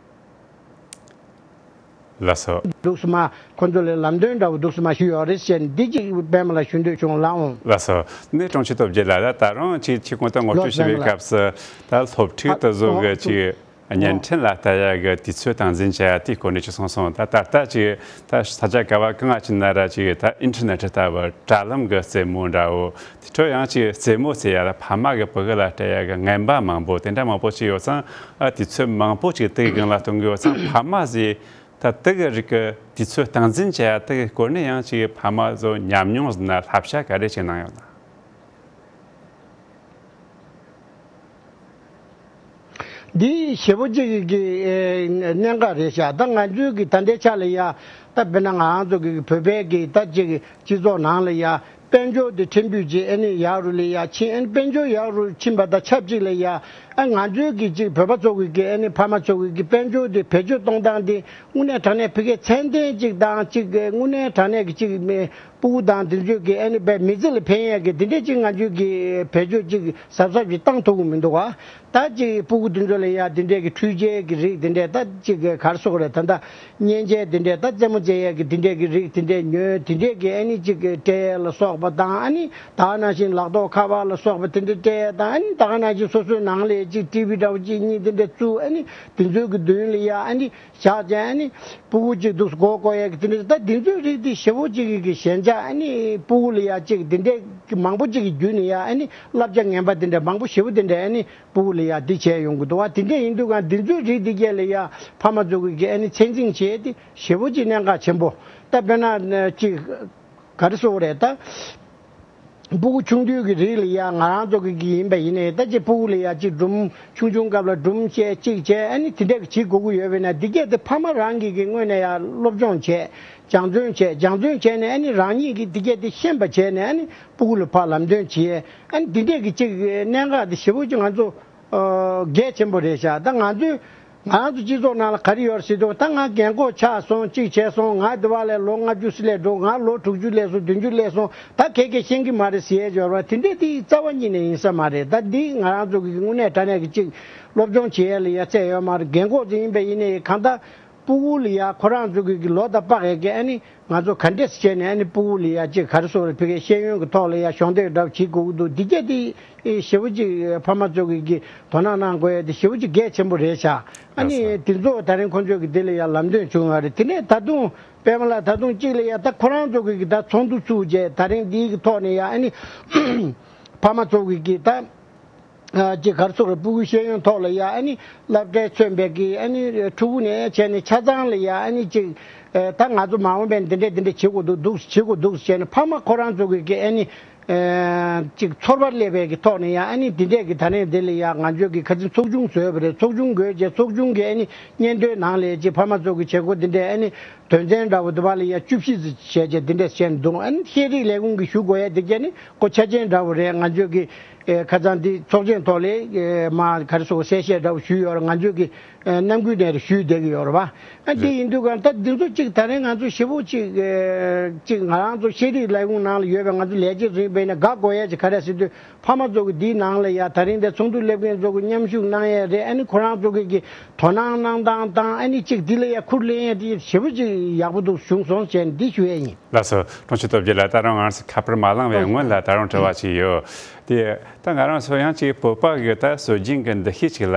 ལགས་སོ། འདུག་སེ་མ་ཁོ་ཚོ་ལ་ལམ་སྟོན་འདྲ་བོ་འདུག་སེ་མ་ཞུས་ཡོད་རེད་ཟེར་ནས་འདི་ཅིག་པད་མ་ལགས་ཞུ་འདོད་བྱུང་ལགས་འོང་། ལགས་སོ། ནས་དྲུང་ཆེ་སྟོབས་རྒྱལ་ལགས་ལ་ད་རུང་ཅིག་ཁྱེད་ཁོང་ཚོ་ངོ་སྤྲོད་བྱེད་པའི་སྐབས་སུ་ད་སློབ་ཕྲུག་དེ་ཚོ་གི་ཅིག་བརྙན་འཕྲིན་ལ་ལྟ་ཡག་གི་དུས་ཚོད་སྟངས་འཛིན་བྱ་ཡག་དེའི་སྐོར་ནས་ཅིག་གསུངས་སོང་། ད་ད་ལྟ་ཅིག་ད་ས་ཆ་ག་བ་གང་ང་ཅིག་ན་ར་ཅིག་ད་ཨིན་ཊར་ནེཊ་ལྟ་བུ་དྲ་ལམ་གི་རྩེད་མོ་འདྲ་བོ་དེ་འཕྲོ་ཡང་ཅིག་རྩེད་མོ་ཟེར་ཡ་ལ་ཕ་མ་གི་སྤུ་གུ་ལ་སྤྲད་ཡག་གི་ངན་པ་མང་པོ་དེ་འདྲ་མང་པོ་ཅིག་ཡོད་ཙང་ཨ་དུས་ཚོད་མང་པོ་ཅིག་དེའི་སྒང་ལ་གཏོང་གི་ཡོད་ཙང་ཕ་མ་ཟེར་ད་དེ་གི་རིགས་ཀྱི་དུས་ཚོད་སྟངས་འཛིན་བྱ་ཡག་དེ་གི་སྐོར་ནས་ཡང་ཅིག་ཕ་མ་ཚོ་ཉམས་མྱོང་ཟེར་ན་བསླབ་བྱ་ག་རེ་ཅིག་གནང་ཡོད་ན། འདི་ཞེ་པོ་ཅིག་གི་ཨེ་གནད་འགག་རེད་ཤག་ད་ང་ཚོའི་གི་ད་ལྟའི་ཆ་ལ་ཡ་ད་དཔེར་ན་ང་རང་ཚོ་གི་བོད་པའི་གི་ད་ཅིག་སྤྱི་ཚོགས་ནང་ལ་ཡ་དཔལ་འབྱོར་དེ་ཕྲན་བུ་ཅིག་ཨ་ནི་ཡག་རུ་ལ་ཡ་ཕྱིན། ཨ་ནི་དཔལ་འབྱོར་ཡག་རུ་ཕྱིན་པ་དང་ཆབས་ཅིག་ལ་ཡ་ཨ་ང་ཚོའི་གི་ཅིག་བོད་པ་ཚོ་གི་གི་ཨ་ནི་ཕ་མ་ཚོ་གི་གི་དཔལ་འབྱོར་དེ་བེད་སྤྱོད་གཏོང་སྟངས་དེ་དངོས་གནས་དྲང་གནས་ཕ་གིའི་ཚད་ལྡན་ཅིག་དང་ཅིག་དངོས་གནས་དྲང་གནས་གི་ཅིག་མེ། སྤུ་གུ་དང་དེ་ཚོས་ཀྱི་ཨ་ནི་བས་མི་ཚེ་ལ་ཕན་ཡས་ཀྱི་དེ་འདྲས་ཅིག་ང་ཚོས་ཀྱི་བེད་སྤྱོད་ཅིག་གཟབ་གཟབ་ཅིག་བཏང་ཐུབ་ཀྱི་མི་འདུག་ག་ད་ཅིག་སྤུ་གུ་དེ་ཚོ་ལ་ཡ་དེ་འདྲས་ཀྱི་འཕྲུལ་ཆས་ཀྱི་རིགས་དེ་འདྲས་ད་ཅིག་ག་རེ་ཟེར་དགོས་རེད། ད་ལྟ་མཉེན་ཆས་དེ་འདྲས་ད་རྩེད་མོ་རྩེ་ཡས་ཀྱི་དེ་འདྲས་ཀྱི་རིགས་དེ་འདྲས་ཉོས། དེ་འདྲས་ཀྱི་ཨ་ནི་ཅིག་གི་སྤྲད་ཡས་ལ་སོགས་པ་དང་ཨ་ནི་ད་ག་ནང་བཞིན་ལག་ཐོགས་ཁ་པར་ལ་སོགས་པ་དེ་འདྲས་སྤྲད་ཡས་དང་ཨ་ནི་ད་ག་ནང་བཞིན་སོ་སོའི་ནང་ལ་ཅིག་ཊི་ཝི་འདྲ་བོ་ཅིག་གཉིས་དེ་འདྲས་བཙུགས། ཨ་ནི་དེ་ཚོའི་གི་མདུན་ལ་ཡ་ཨ་ནི། བཞག་བྱས་ཨ་ནི་སྤུ་གུ་གཅིག་འདུག་སྒོ་བསྐོར་ཡས་ཀྱི་དེ་འདྲ་ད་དེ་ཚོའི་རིགས་དེ་ཞེ་པོ་གཅིག་གི་ཞན་ཆ་ཨ་ནི་སྤུ་གུ་ལ་ཡ་གཅིག་དེ་འདྲས་ཀྱི་མང་པོ་གཅིག་གི་བརྒྱུད་ནས་ཡ་ཨ་ནི་བསླབ་བྱ་ངན་པ་དེ་འདྲ་མང་པོ་ཞེ་པོ་དེ་འདྲས་ཨ་ནི་སྤུ་གུ་ལ་ཡ་འདི་བྱས་ཡོང་གི་འདུག་བ། དེ་འདྲས་ཡིན་དུས་གང་དེ་ཚོའི་རིགས་དེ་གས་ལ་ཡ་ཕ་མ་ཚོ་གི་ཨ་ནི་ཚད་འཛིན་བྱས་ཏེ་ཞེ་པོ་གཅིག་གནད་འགག་ཆེན་པོ། ད་དཔེར་ན་གཅིག་ག་རེ་ཟེར་དགོས་རེད་ད། སྤུ་གུ་ཆུང་དུས་ཀྱི་རིགས་ལ་ཡ་ང་རང་ཚོ་གི་གི་ཡིན་པ་ཡིན་ནའི་ད་ཅིག་སྤུ་གུ་ལ་ཡ་ཅིག་སྦྲུམ་ཆུང་ཆུང་སྐབས་ལ་སྦྲུམ་བཤལ་གཅིག་བྱས་ཨ་ནི་དེ་འདྲས་ཀྱི་བྱེད་དགོས་ཀྱི་ཡོད་པས་ན་འདི་གས་དེ་ཕ་མ་རང་གི་གི་དངོས་ནས་ཡ་སློབ་སྦྱོང་བྱས་སྦྱང་བརྩོན་བྱས་སྦྱང་བརྩོན་བྱས་ནས་ཨ་ནི་རང་ཉིད་ཀྱི་འདི་གས་དེ་ཤེས་པ་བྱས་ནས་ཨ་ནི་སྤུ་གུ་ལ་ཕར་ལམ་སྟོན་བྱས་ཨ་ནི་འདི་འདྲས་ཀྱི་ཅིག་གནད་འགག་དེ་ཞེ་པོ་ཅིག་ང་ཚོ་གལ་ཆེན་པོ་རེད་ཤག་ད་ང་ཚོས། ང་རང་ཚོ་སྤྱི་ཚོགས་ནང་ལ་ག་རེ་ཡོད་རེད་ཟེར་དུས་ད་ང་རྒན་གོག་ཆགས་སོང་གཅིག་བྱས་སོང་། ང་འདི་བ་ལས་ལོ་ལྔ་བཅུ་སླེབས་འགྲོ། ང་ལོ་དྲུག་ཅུ་སླེབས་སོང་བདུན་ཅུ་སླེབས་སོང་ད་ག་གས་ཤེས་ཀྱི་མ་རེད་ཟེར་ཡས་ཡོད་རེད་བ། དེ་འདྲས་དེ་རྩ་བ་ཉིད་ནས་ཡིན་ས་མ་རེད། ད་འདི་ང་རང་ཚོ་གི་དངོས་གནས་དྲང་གནས་ཀྱི་གཅིག་སློབ་སྦྱོང་བྱེད་ཡས་ལ་ཡ་ཚད་ཡོད་མ་རེད། རྒན་གོག་ཅིག་ཡིན་པ་ཡིན་ནའི་གང་ལྟར་སྤུ་གུ་ལ་ཡ་ཁོ་རང་ཚོ་གི་གི་ལོ་དང་དཔག་ཡས་ཀྱི་ཨ་ནི། ང་ཚོ་ག་འདྲས་བྱས་ནས་ཨ་ནི་སྤུ་གུ་ལ་ཡ་གཅིག་ག་རེ་ཟེར་དགོས་རེད། ཕ་གིའི་ཤེས་ཡོན་གྱི་ཐོག་ལ་ཡ་གཞོགས་འདེགས་འདྲ་བོ་བྱེད་དགོས་ཀྱི་འདུག་འདི་གས་དེ་ཞེ་པོ་ཅིག་ཕ་མ་ཚོ་གི་གི་དོ་སྣང་གནང་དགོས་ཡ་དེ་ཞེ་པོ་ཅིག་གལ་ཆེན་པོ་རེད་ཤག་ཨ་ནི་དེ་ཚོ་ད་རིང་ཁོང་ཚོས་གི་དེ་ལ་ཡ་ལམ་སྟོན་བྱུང་ཡོད་རེད། དེ་ནས་ད་དུང་པད་མ་ལགས་ད་དུང་གཅིག་ལ་ཡ་ད་ཁོ་རང་ཚོ་གི་གི་ད་ཚོགས་འདུ་ཚུགས་བྱས་ད་རིང་འདིའི་གི་ཐོག་ནས་ཡ་ཨ་ནི་ཕ་མ་ཚོ་གི་གི་ད། ཅིག་ག་རེ་ཟེར་དགོས་རེད། སྤུ་གུའི་ཤེས་ཡོན་ཐོག་ལ་ཡ་ཨ་ནི་སློབ་གྲྭས་མཚོན་པའི་གི་ཨ་ནི་ཕྲུ་གུ་ནས་བྱས་ནས་ཆ་ཚང་ལ་ཡ་ཨ་ནི་ཅིག་ད་ང་ཚོ་མ་འོངས་པའི་འདི་འདྲས་འདི་འདྲས་བྱེད་དགོས་འདུག་འདུག་བྱེད་དགོས་འདུག་བྱས་ནས་ཕ་མ་ཁོ་རང་ཚོ་གི་གི་ཨ་ནི་ ཨེ་ཅིག་ཚོར་བ་སླེབས་པའི་གི་ཐོག་ནས་ཡང་ཨ་ནི་འདི་འདྲས་ཀྱི་ད་རིང་འདི་ལ་ཡང་ང་ཚོས་ཀྱི་ཁ་ཚིག་ཚོགས་ཆུང་བཟོས་པ་རེད། ཚོགས་ཆུང་དགོས་ཀྱི་ཚོགས་ཆུང་གི་ཨ་ནི་སྙན་ཐོའི་ནང་ལ་ཅིག་ཕ་མ་ཚོ་གི་བྱེད་སྒོ་འདི་འདྲས་ཨ་ནི་དོན་ཚན་འདྲ་བོ་འདི་བ་ལ་ཡང་བཅུ་བཞི་ཙམ་བྱས་བྱས་འདི་འདྲས་བྱས་ནས་འདུག་ཨ་ནི་ཤེས་རིག་ལས་ཁུངས་ཀྱི་ཞུ་དགོས་ཡ་འདི་གས་ནི་ཁོ་ཆ་རྐྱེན་འདྲ་བོ་རེད། ང་ཚོས་ཀྱི་ཨེ་ཁ་སང་འདི་ཚོགས་ཆེན་ཐོག་ལ་ཨེ་མ་ག་རེ་ཟེར་གསལ་བཤད་འདྲ་བོ་ཞུས་ཡོད་རེད། ང་ཚོས་ཀྱི་ཨེ་ནམ་རྒྱུན་ནས་ཞུས་བསྡད་ཀྱི་ཡོད་རེད་པ། ཨ་འདི་ཡིན་དུས་གང་ད་འདི་ཚོ་གཅིག་ད་རིང་ང་ཚོ་ཞེ་པོ་གཅིག་ཨེ་གཅིག་ང་རང་ཚོ་ཤེས་རིག་ལས་ཁུངས་ནང་ལ་ཡོད་པའི་ང་ཚོ་ལས་བྱེད་རིམ་པས་ན་དགའ་དགོས་ཡ་ཅིག་ག་རེ་ཟེར་དུས་ཕ་མ་ཚོ་གི་འདིའི་ནང་ལ་ཡ་ད་རིང་འདི་ཚོགས་འདུ་སླེབས་མཁན་ཚོ་གི་མཉམ་ཞུགས་གནང་ཡ་རེད། ཨ་ནི་ཁོ་རང་ཚོ་གི་གི་དོ་སྣང་གནང་སྟངས་དང་ཨ་ནི་གཅིག་འདི་ལ་ཡ་ཁུར་ལེན་ཡ་དེ་ཞེ་པོ་གཅིག་ཡག་པོ་འདུག་བྱུང་སོང་བྱས་ནས་འདི་ཞུ་ཡ་ཡིན། ལགས་སོ། དྲུང་ཆེ་སྟོབས་རྒྱལ་ལགས། ད་རུང་ང་རང་ཚོ་ཁ་པར་མ་ལངས་པའི་སྔོན་ལ་ད་རུང་དྲི་བ་ཅིག་ཡོད། དེ་ད་ང་རང་ཚོ་ཡང་ཅིག་བོད་པ་གི་ད་སྲོལ་རྒྱུན་གི་འདུ་ཤེས་ཅིག་ལ་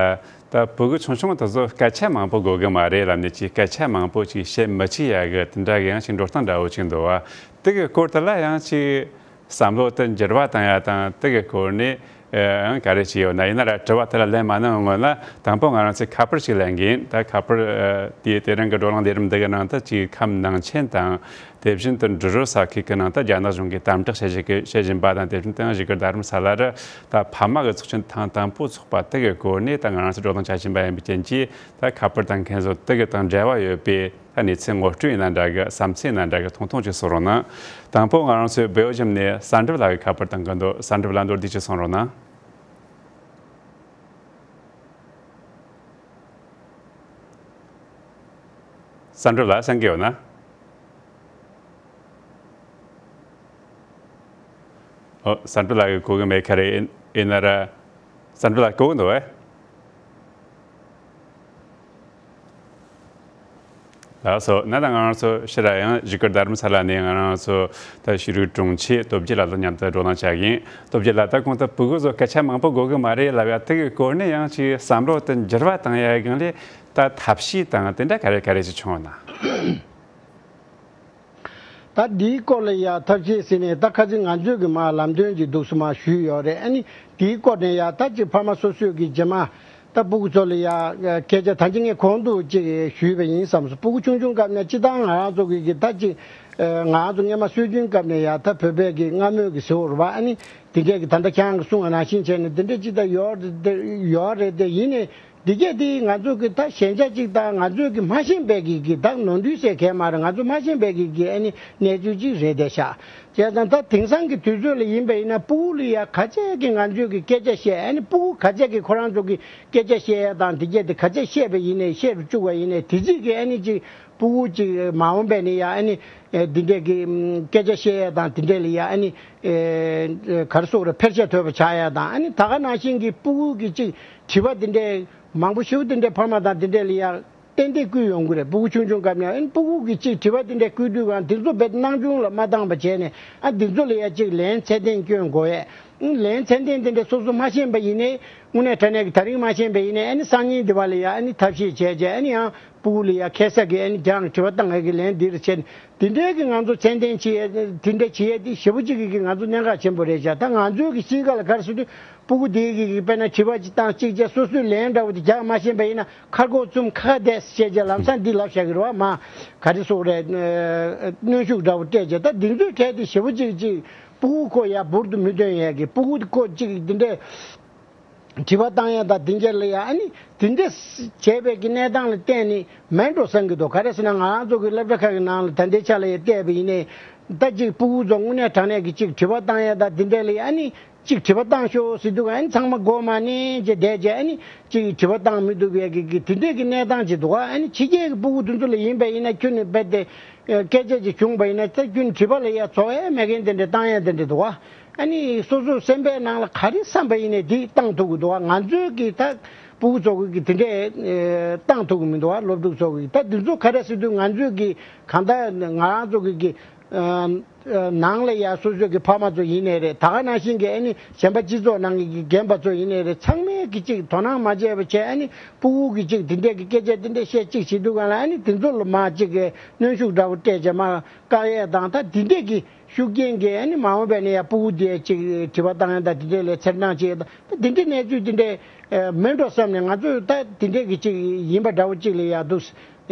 ད་ཕྲུ་གུ་ཆུང་ཆུང་དེ་ཚོ་སྐད་ཆ་མང་པོ་དགོས་གི་མ་རེད་ལབ་ནས་ཅིག་སྐད་ཆ་མང་པོ་ཅིག་བཤད་མི་ཆོག་ཡ་གི་དེ་འདྲ་གི་ཡང་ཅིག་འགྲོ་སྟངས་འདྲ་བོ་ཅིག་འདུག་བ། དེ་གི་སྐོར་དེ་ལ་ཡང་ཅིག་བསམ་བློ་དེ་འགྱུར་བ་བཏང་ཡ་དང་དེ་གི་སྐོར་ནས་ཨང་ག་རེ་བྱས་ཡོད་ན། ཡིན་ན་ར་དྲི་བ་དེ་ལ་ལན་མ་གནང་སྔོན་ལ་དང་པོ་ང་རང་ཚོས་ཁ་པར་ཅིག་ལེན་གིན། ད་ཁ་པར་དེ་དེ་རིང་གི་བགྲོ་གླེང་ལས་རིམ་འདི་གི་ནང་དུ་ཅིག་ཁམས་ནང་ཆེན་དང་། དེ་བཞིན་དུ་འབྲི་རུ་ས་ཁུལ་གྱི་ནང་དུ་རྒྱ་ནག་གཞུང་གིས་དམ་དྲག་བྱེད་བཞིན་གྱི་བྱེད་བཞིན་པ་དང་། དེ་བཞིན་དུ་བཞུགས་སྒར་རྡ་རམ་ས་ལ་རུ་ད་ཕ་མ་གི་ཚོགས་ཆེན་ཐེངས་དང་པོ་ཚོགས་པ་དེ་གི་སྐོར་ནས་ད་ང་རང་ཚོ་བགྲོ་གླེང་བྱ་བཞིན་པ་ཡིན་པའི་རྐྱེན་གྱིས། ད་ཁ་པར་བཏང་མཁན་ཚོ་དེ་གི་དང་འབྲེལ་བ་ཡོད་པའི་ད་གནས་ཚུལ་ངོ་སྤྲོད་ཡིན་ན་འདྲ་གི། བསམ་ཚུལ་ཡིན་ན་འདྲ་གི། ཐུང་ཐུང་ཅིག་གསུང་རོགས་གནང་། དང་པོ་ང་རང་ཚོའི་བོད་ཡིག་ཞིབ་ནས་གསལ་འགྲུབ་ལགས་ཀྱིས་ཁ་པར་བཏང་གི་འདུག་གསལ་འགྲུབ་ལགས། མདོར་བསྡུས་ཅིག་གསུང་རོགས་གནང་། གསལ་འགྲུབ་ལགས་གསན་གྱི་ཡོད་ན། ཨོ། གསལ་འགྲུབ་ལགས་ཀྱིས་གོ་གི་མེད་ཁ་རེད། ཡིན་ན་ར་གསལ་འགྲུབ་ལགས་གོ་གི་འདུག་བས། ལགས་སོ། ན་ད་ང་རང་ཚོ་ཕྱིར་ར་ཡང་བཞུགས་སྒར་རྡ་རམ་ས་ལ་ནས་ང་རང་ཚོ་ད་ཤེས་རིག་དྲུང་ཆེ་སྟོབས་རྒྱལ་ལགས་དང་མཉམ་དུ་བགྲོ་གླེང་བྱ་གིན། སྟོབས་རྒྱལ་ལགས། ད་གོང་དུ་ཕྲུ་གུ་ཚོ་སྐད་ཆ་མང་པོ་དགོས་གི་མ་རེད་ལབ་ཡ་དེ་གི་སྐོར་ནས་ཡང་ཅིག་བསམ་བློ་དེ་འགྱུར་བ་བཏང་ཡ་སྒང་ལས་ད་ཐབས་ཤེས་དང་དེ་འདྲ་ག་རེ་ག་རེ་ཅིག་བྱུང་ཡོད་ན། ད་འདིའི་སྐོར་ལ་ཡ་ཐབས་ཤེས་ཟེར་ནས་ད་ཁ་ཅིག་ང་ཚོས་ཀྱི་མ་ལམ་སྟོན་གྱི་འདུག་སེ་མ་ཞུས་ཡོད་རེད། ཨ་ནི་འདིའི་སྐོར་ནས་ཡ་ད་ཅིག་ཕ་མ་སོ་སོས་ཀྱི་རྗེས་མ་ད་ཕྲུ་གུ་ཚོ་ལ་ཡ་སྐད་ཆ་ད་ཅི་ངས་གོང་དུ་ཅིག་ཞུས་པ་ཡིན་བསམ་སོང་། ཕྲུ་གུ་ཆུང་ཆུང་སྐབས་ནས་སྤྱིར་བཏང་ང་རང་ཚོ་གི་གི་ད་ཅིག་ང་རང་ཚོ་སྔས་མ་སྲོལ་རྒྱུན་སྐབས་ནས་ཡ་ད་བོད་པའི་གི་སྔ་མོའི་གི་ཟེར་བ་རེད་བ། ཨ་ནི་དེ་འདྲས་གི་ད་ལྟ་ཁྱེད་རང་གི་གསུང་བ་ནང་བཞིན་བྱས་ནས་དེ་འདྲས་ཅིག་ད་ཡོད་རེད་དེ་ཡོད་རེད་དེ། ཡིན་ནའི་འདི་གས་དེ་ང་ཚོ་གི་ད་ཞན་ཆ་གཅིག་དང་ང་ཚོས་གི་མ་ཤེས་པའི་གི་གི་ད་ནོར་འཁྲུལ་ཟེར་མཁན་མ་རེད། ང་ཚོ་མ་ཤེས་པའི་གི་གི་ཨ་ནི་གནས་ཚུལ་གཅིག་རེད་དེ་ཤག་བྱས་ཙང་ད་དེང་སང་གི་དུས་ཚོད་ལ་ཡིན་པ་ཡིན་ན་ཕྲུ་གུ་ལ་ཡ་ག་ཚད་གི་ང་ཚོས་གི་སྐད་ཆ་བཤད། ཨ་ནི་ཕྲུ་གུ་ག་ཚད་གི་ཁོ་རང་ཚོ་གི་སྐད་ཆ་བཤད་ཡ་དང་འདི་གས་དེ་ག་ཚད་བཤད་པ་ཡིན་ནའི་བཤད་རུ་བཅུག་པ་ཡིན་ནའི་དེ་གཅིག་གི་ཨ་ནི་གཅིག་ཕྲུ་གུ་གཅིག་མ་འོངས་པ་ནས་ཡ་ཨ་ནི་འདི་འདྲས་གི་སྐད་ཆ་བཤད་ཡ་དང་དེ་འདྲས་ལ་ཡ་ཨ་ནི་ག་རེ་ཟེར་དགོས་རེད། འཕེལ་རྒྱས་ཐོབ་པ་ཆགས་ཡ་དང་། ཨ་ནི་ད་ག་ནང་བཞིན་གི་ཕྲུ་གུ་གི་གཅིག་དྲི་བ་དེ་འདྲས་མང་པོ་ཞེ་པོ་དེ་འདྲས་ཕ་མ་དང་དེ་འདྲས་ལ་ཡ་ཏན་ཏན་བསྐུལ་ཡོང་གི་རེད། ཕྲུ་གུ་ཆུང་ཆུང་སྐབས་ནས། ཨ་ནི་ཕྲུ་གུ་གི་གཅིག་དྲི་བ་དེ་འདྲས་བསྐུལ་དུས་གང་དེ་ཚོ་རྦད་དེ་སྣང་ཆུང་ལ་མ་བཏང་བ་བྱས་ནས། ཨ་འདི་ཚོ་ལ་ཡ་གཅིག་ལན་ཚད་ལྡན་སྐྱོན་དགོས་ཡས། ཨ་ལན་ཚད་ལྡན་དེ་འདྲས་སོ་སོ་མ་ཤེས་པ་ཡིན་ནའི་དངོས་གནས་དྲང་གནས་ཀྱི་ད་རིང་མ་ཤེས་པ་ཡིན་ནའི་ཨ་ནི་སང་ཉིན་འདི་བ་ལ་ཡ་ཨ་ནི་ཐབས་ཤེས་བྱས་བྱས། ཨ་ནི་ཡང་ཕྲུ་གུ་ལ་ཡ་ཁ་སང་གི་ཨ་ནི་རྒྱང་དྲི་བ་བཏང་ཡས་ཀྱི་ལན་འདི་རེད་བྱས་ནས་དེ་འདྲའི་གི་ང་ཚོ་ཚད་ལྡན་བྱེད་ཡས་དེ་འདྲ་བྱེད་ཡས་དེ་ཞེ་པོ་གཅིག་གི་གི་ང་ཚོ་གནད་འགག་ཆེན་པོ་རེད་བྱས། ད་ང་ཚོའི་གི་གཤིས་ཀ་ལ་ག་རེ་ཟེར་དུས་ཕྲུ་གུ་དེའི་གི་གི་དཔེར་ན་དྲི་བ་གཅིག་བཏང་གཅིག་བྱས་སོ་སོའི་ལན་འདྲ་བོ་དེ་རྒྱག་མ་ཤེས་པ་ཡིན་ན་ཁ་སྒོ་བཙུམ་ཁ་ཁ་བསྡད་ཟེར་བྱས་ལམ་སང་འདི་ལབ་བཞག་གི་རེད་བ། མ་ག་རེ་ཟེར་དགོས་རེད། གནོན་ཤུགས་འདྲ་བོ་སྤྲད་བྱས། ད་འདི་ཚོའི་གྲས་དེ་ཞེ་པོ་གཅིག་གཅིག་ཕྲུ་གུ་ཁོ་ཡ་འབུར་དུ་མི་ཐོན་ཡས་ཀྱི་ཕྲུ་གུ་ཁོ་གཅིག་འདི་འདྲས་དྲི་བ་བཏང་ཡ་དང་དེ་འདྲས་ལ་ཡ་ཨ་ནི་དེ་འདྲས་བྱས་པའི་གི་གནས་སྟངས་ལ་བརྟེན་ནས་མེད་འགྲོ་བསམ་གྱི་འདུག་ག་རེ་ཟེར་ན་ང་རང་ཚོ་གི་སློབ་གྲྭ་ཁག་གི་ནང་ལ་ད་ལྟའི་ཆ་ལ་ཡ་བལྟས་པ་ཡིན་ནའི་ད་གཅིག་ཕྲུ་གུ་ཚོ་དངོས་གནས་དྲང་གནས་ཀྱི་གཅིག་དྲི་བ་བཏང་ཡ་དང་དེ་འདྲས་ལ་ཡ་ཨ་ནི་གཅིག་དྲི་བ་བཏང་ཤོག་ཟེར་དུས་ཨ་ནི་ཚང་མ་མགོ་མ་ནས་ཅེས་བསྡད་བྱས། ཨ་ནི་གཅིག་དྲི་བ་བཏང་མི་ཐུབ་པའི་གི་གི་དེ་འདྲས་ཀྱི་གནས་སྟངས་ཅིག་འདུག་ཨ་ནི་ཕྱི་རྒྱལ་གྱི་ཕྲུ་གུ་དེ་ཚོ་ལ་ཡིན་པ་ཡིན་ན་ཁྱོན་ནས་རྦད་དེ་སྐད་ཆ་ཅིག་བྱུང་བ་ཡིན་ན་ད་ཁྱོན་དྲི་བ་ལ་ཡ་རྩ་བ་མེད་མཁན་དེ་འདྲས་བཏང་ཡ་དེ་འདྲས་འདུག་ཨ་ནི་སོ་སོ་སེམས་པའི་ནང་ལ་ག་རེ་བསམ་པ་ཡིན་ནའི་དེ་བཏང་ཐུབ་ཀྱི་འདུག་ང་ཚོའི་གི་ད་ཕྲུ་གུ་ཚོ་གི་གི་དེ་འདྲས་བཏང་ཐུབ་ཀྱི་མི་འདུག་སློབ་ཕྲུག་ཚོ་གི་ད་དེ་ཚོ་ག་རེ་ཟེར་དུས་ང་ཚོའི་གི་གང་ལྟར་ང་རང་ཚོ་གི་གི་ནང་ལ་ཡ་སོ་སོ་གི་ཕ་མ་ཚོ་ཡིན་ནའི་རེད། ད་ག་ནང་བཞིན་གི་ཨ་ནི་གཞན་པ་སྤྱི་ཚོགས་ནང་གི་རྒན་པ་ཚོ་ཡིན་ནའི་རེད། ཚང་མས་གི་གཅིག་དོ་སྣང་མ་བྱས་པ་བྱས། ཨ་ནི་ཕྲུ་གུ་གི་གཅིག་དེ་འདྲས་གི་སྐད་ཆ་དེ་འདྲས་བཤད་གཅིག་བྱེད་དུས་གང་ལ་ཨ་ནི་དེ་ཚོ་ལ་མ་གཅིག་གི་གནོན་ཤུགས་འདྲ་བོ་སྤྲད་བྱས་མ་བཀག་ཡས་དང་། ད་དེ་འདྲས་གི་ཤུགས་རྐྱེན་གི་ཨ་ནི་མ་འོངས་པ་ནས་ཡ་ཕྲུ་གུ་དེ་གཅིག་དྲི་བ་བཏང་ཡས་དང་དེ་འདྲས་ལ་འཚེར་སྣང་བྱེད་ཡས་དང་། ད་དེ་འདྲས་གནས་ཚུལ་དེ་འདྲས་མིན་འགྲོ་བསམ་ནས་ང་ཚོས་ད་དེ་འདྲས་གི་གཅིག་ཡིན་པ་འདྲ་བོ་གཅིག་ལ་ཡ་འདུག་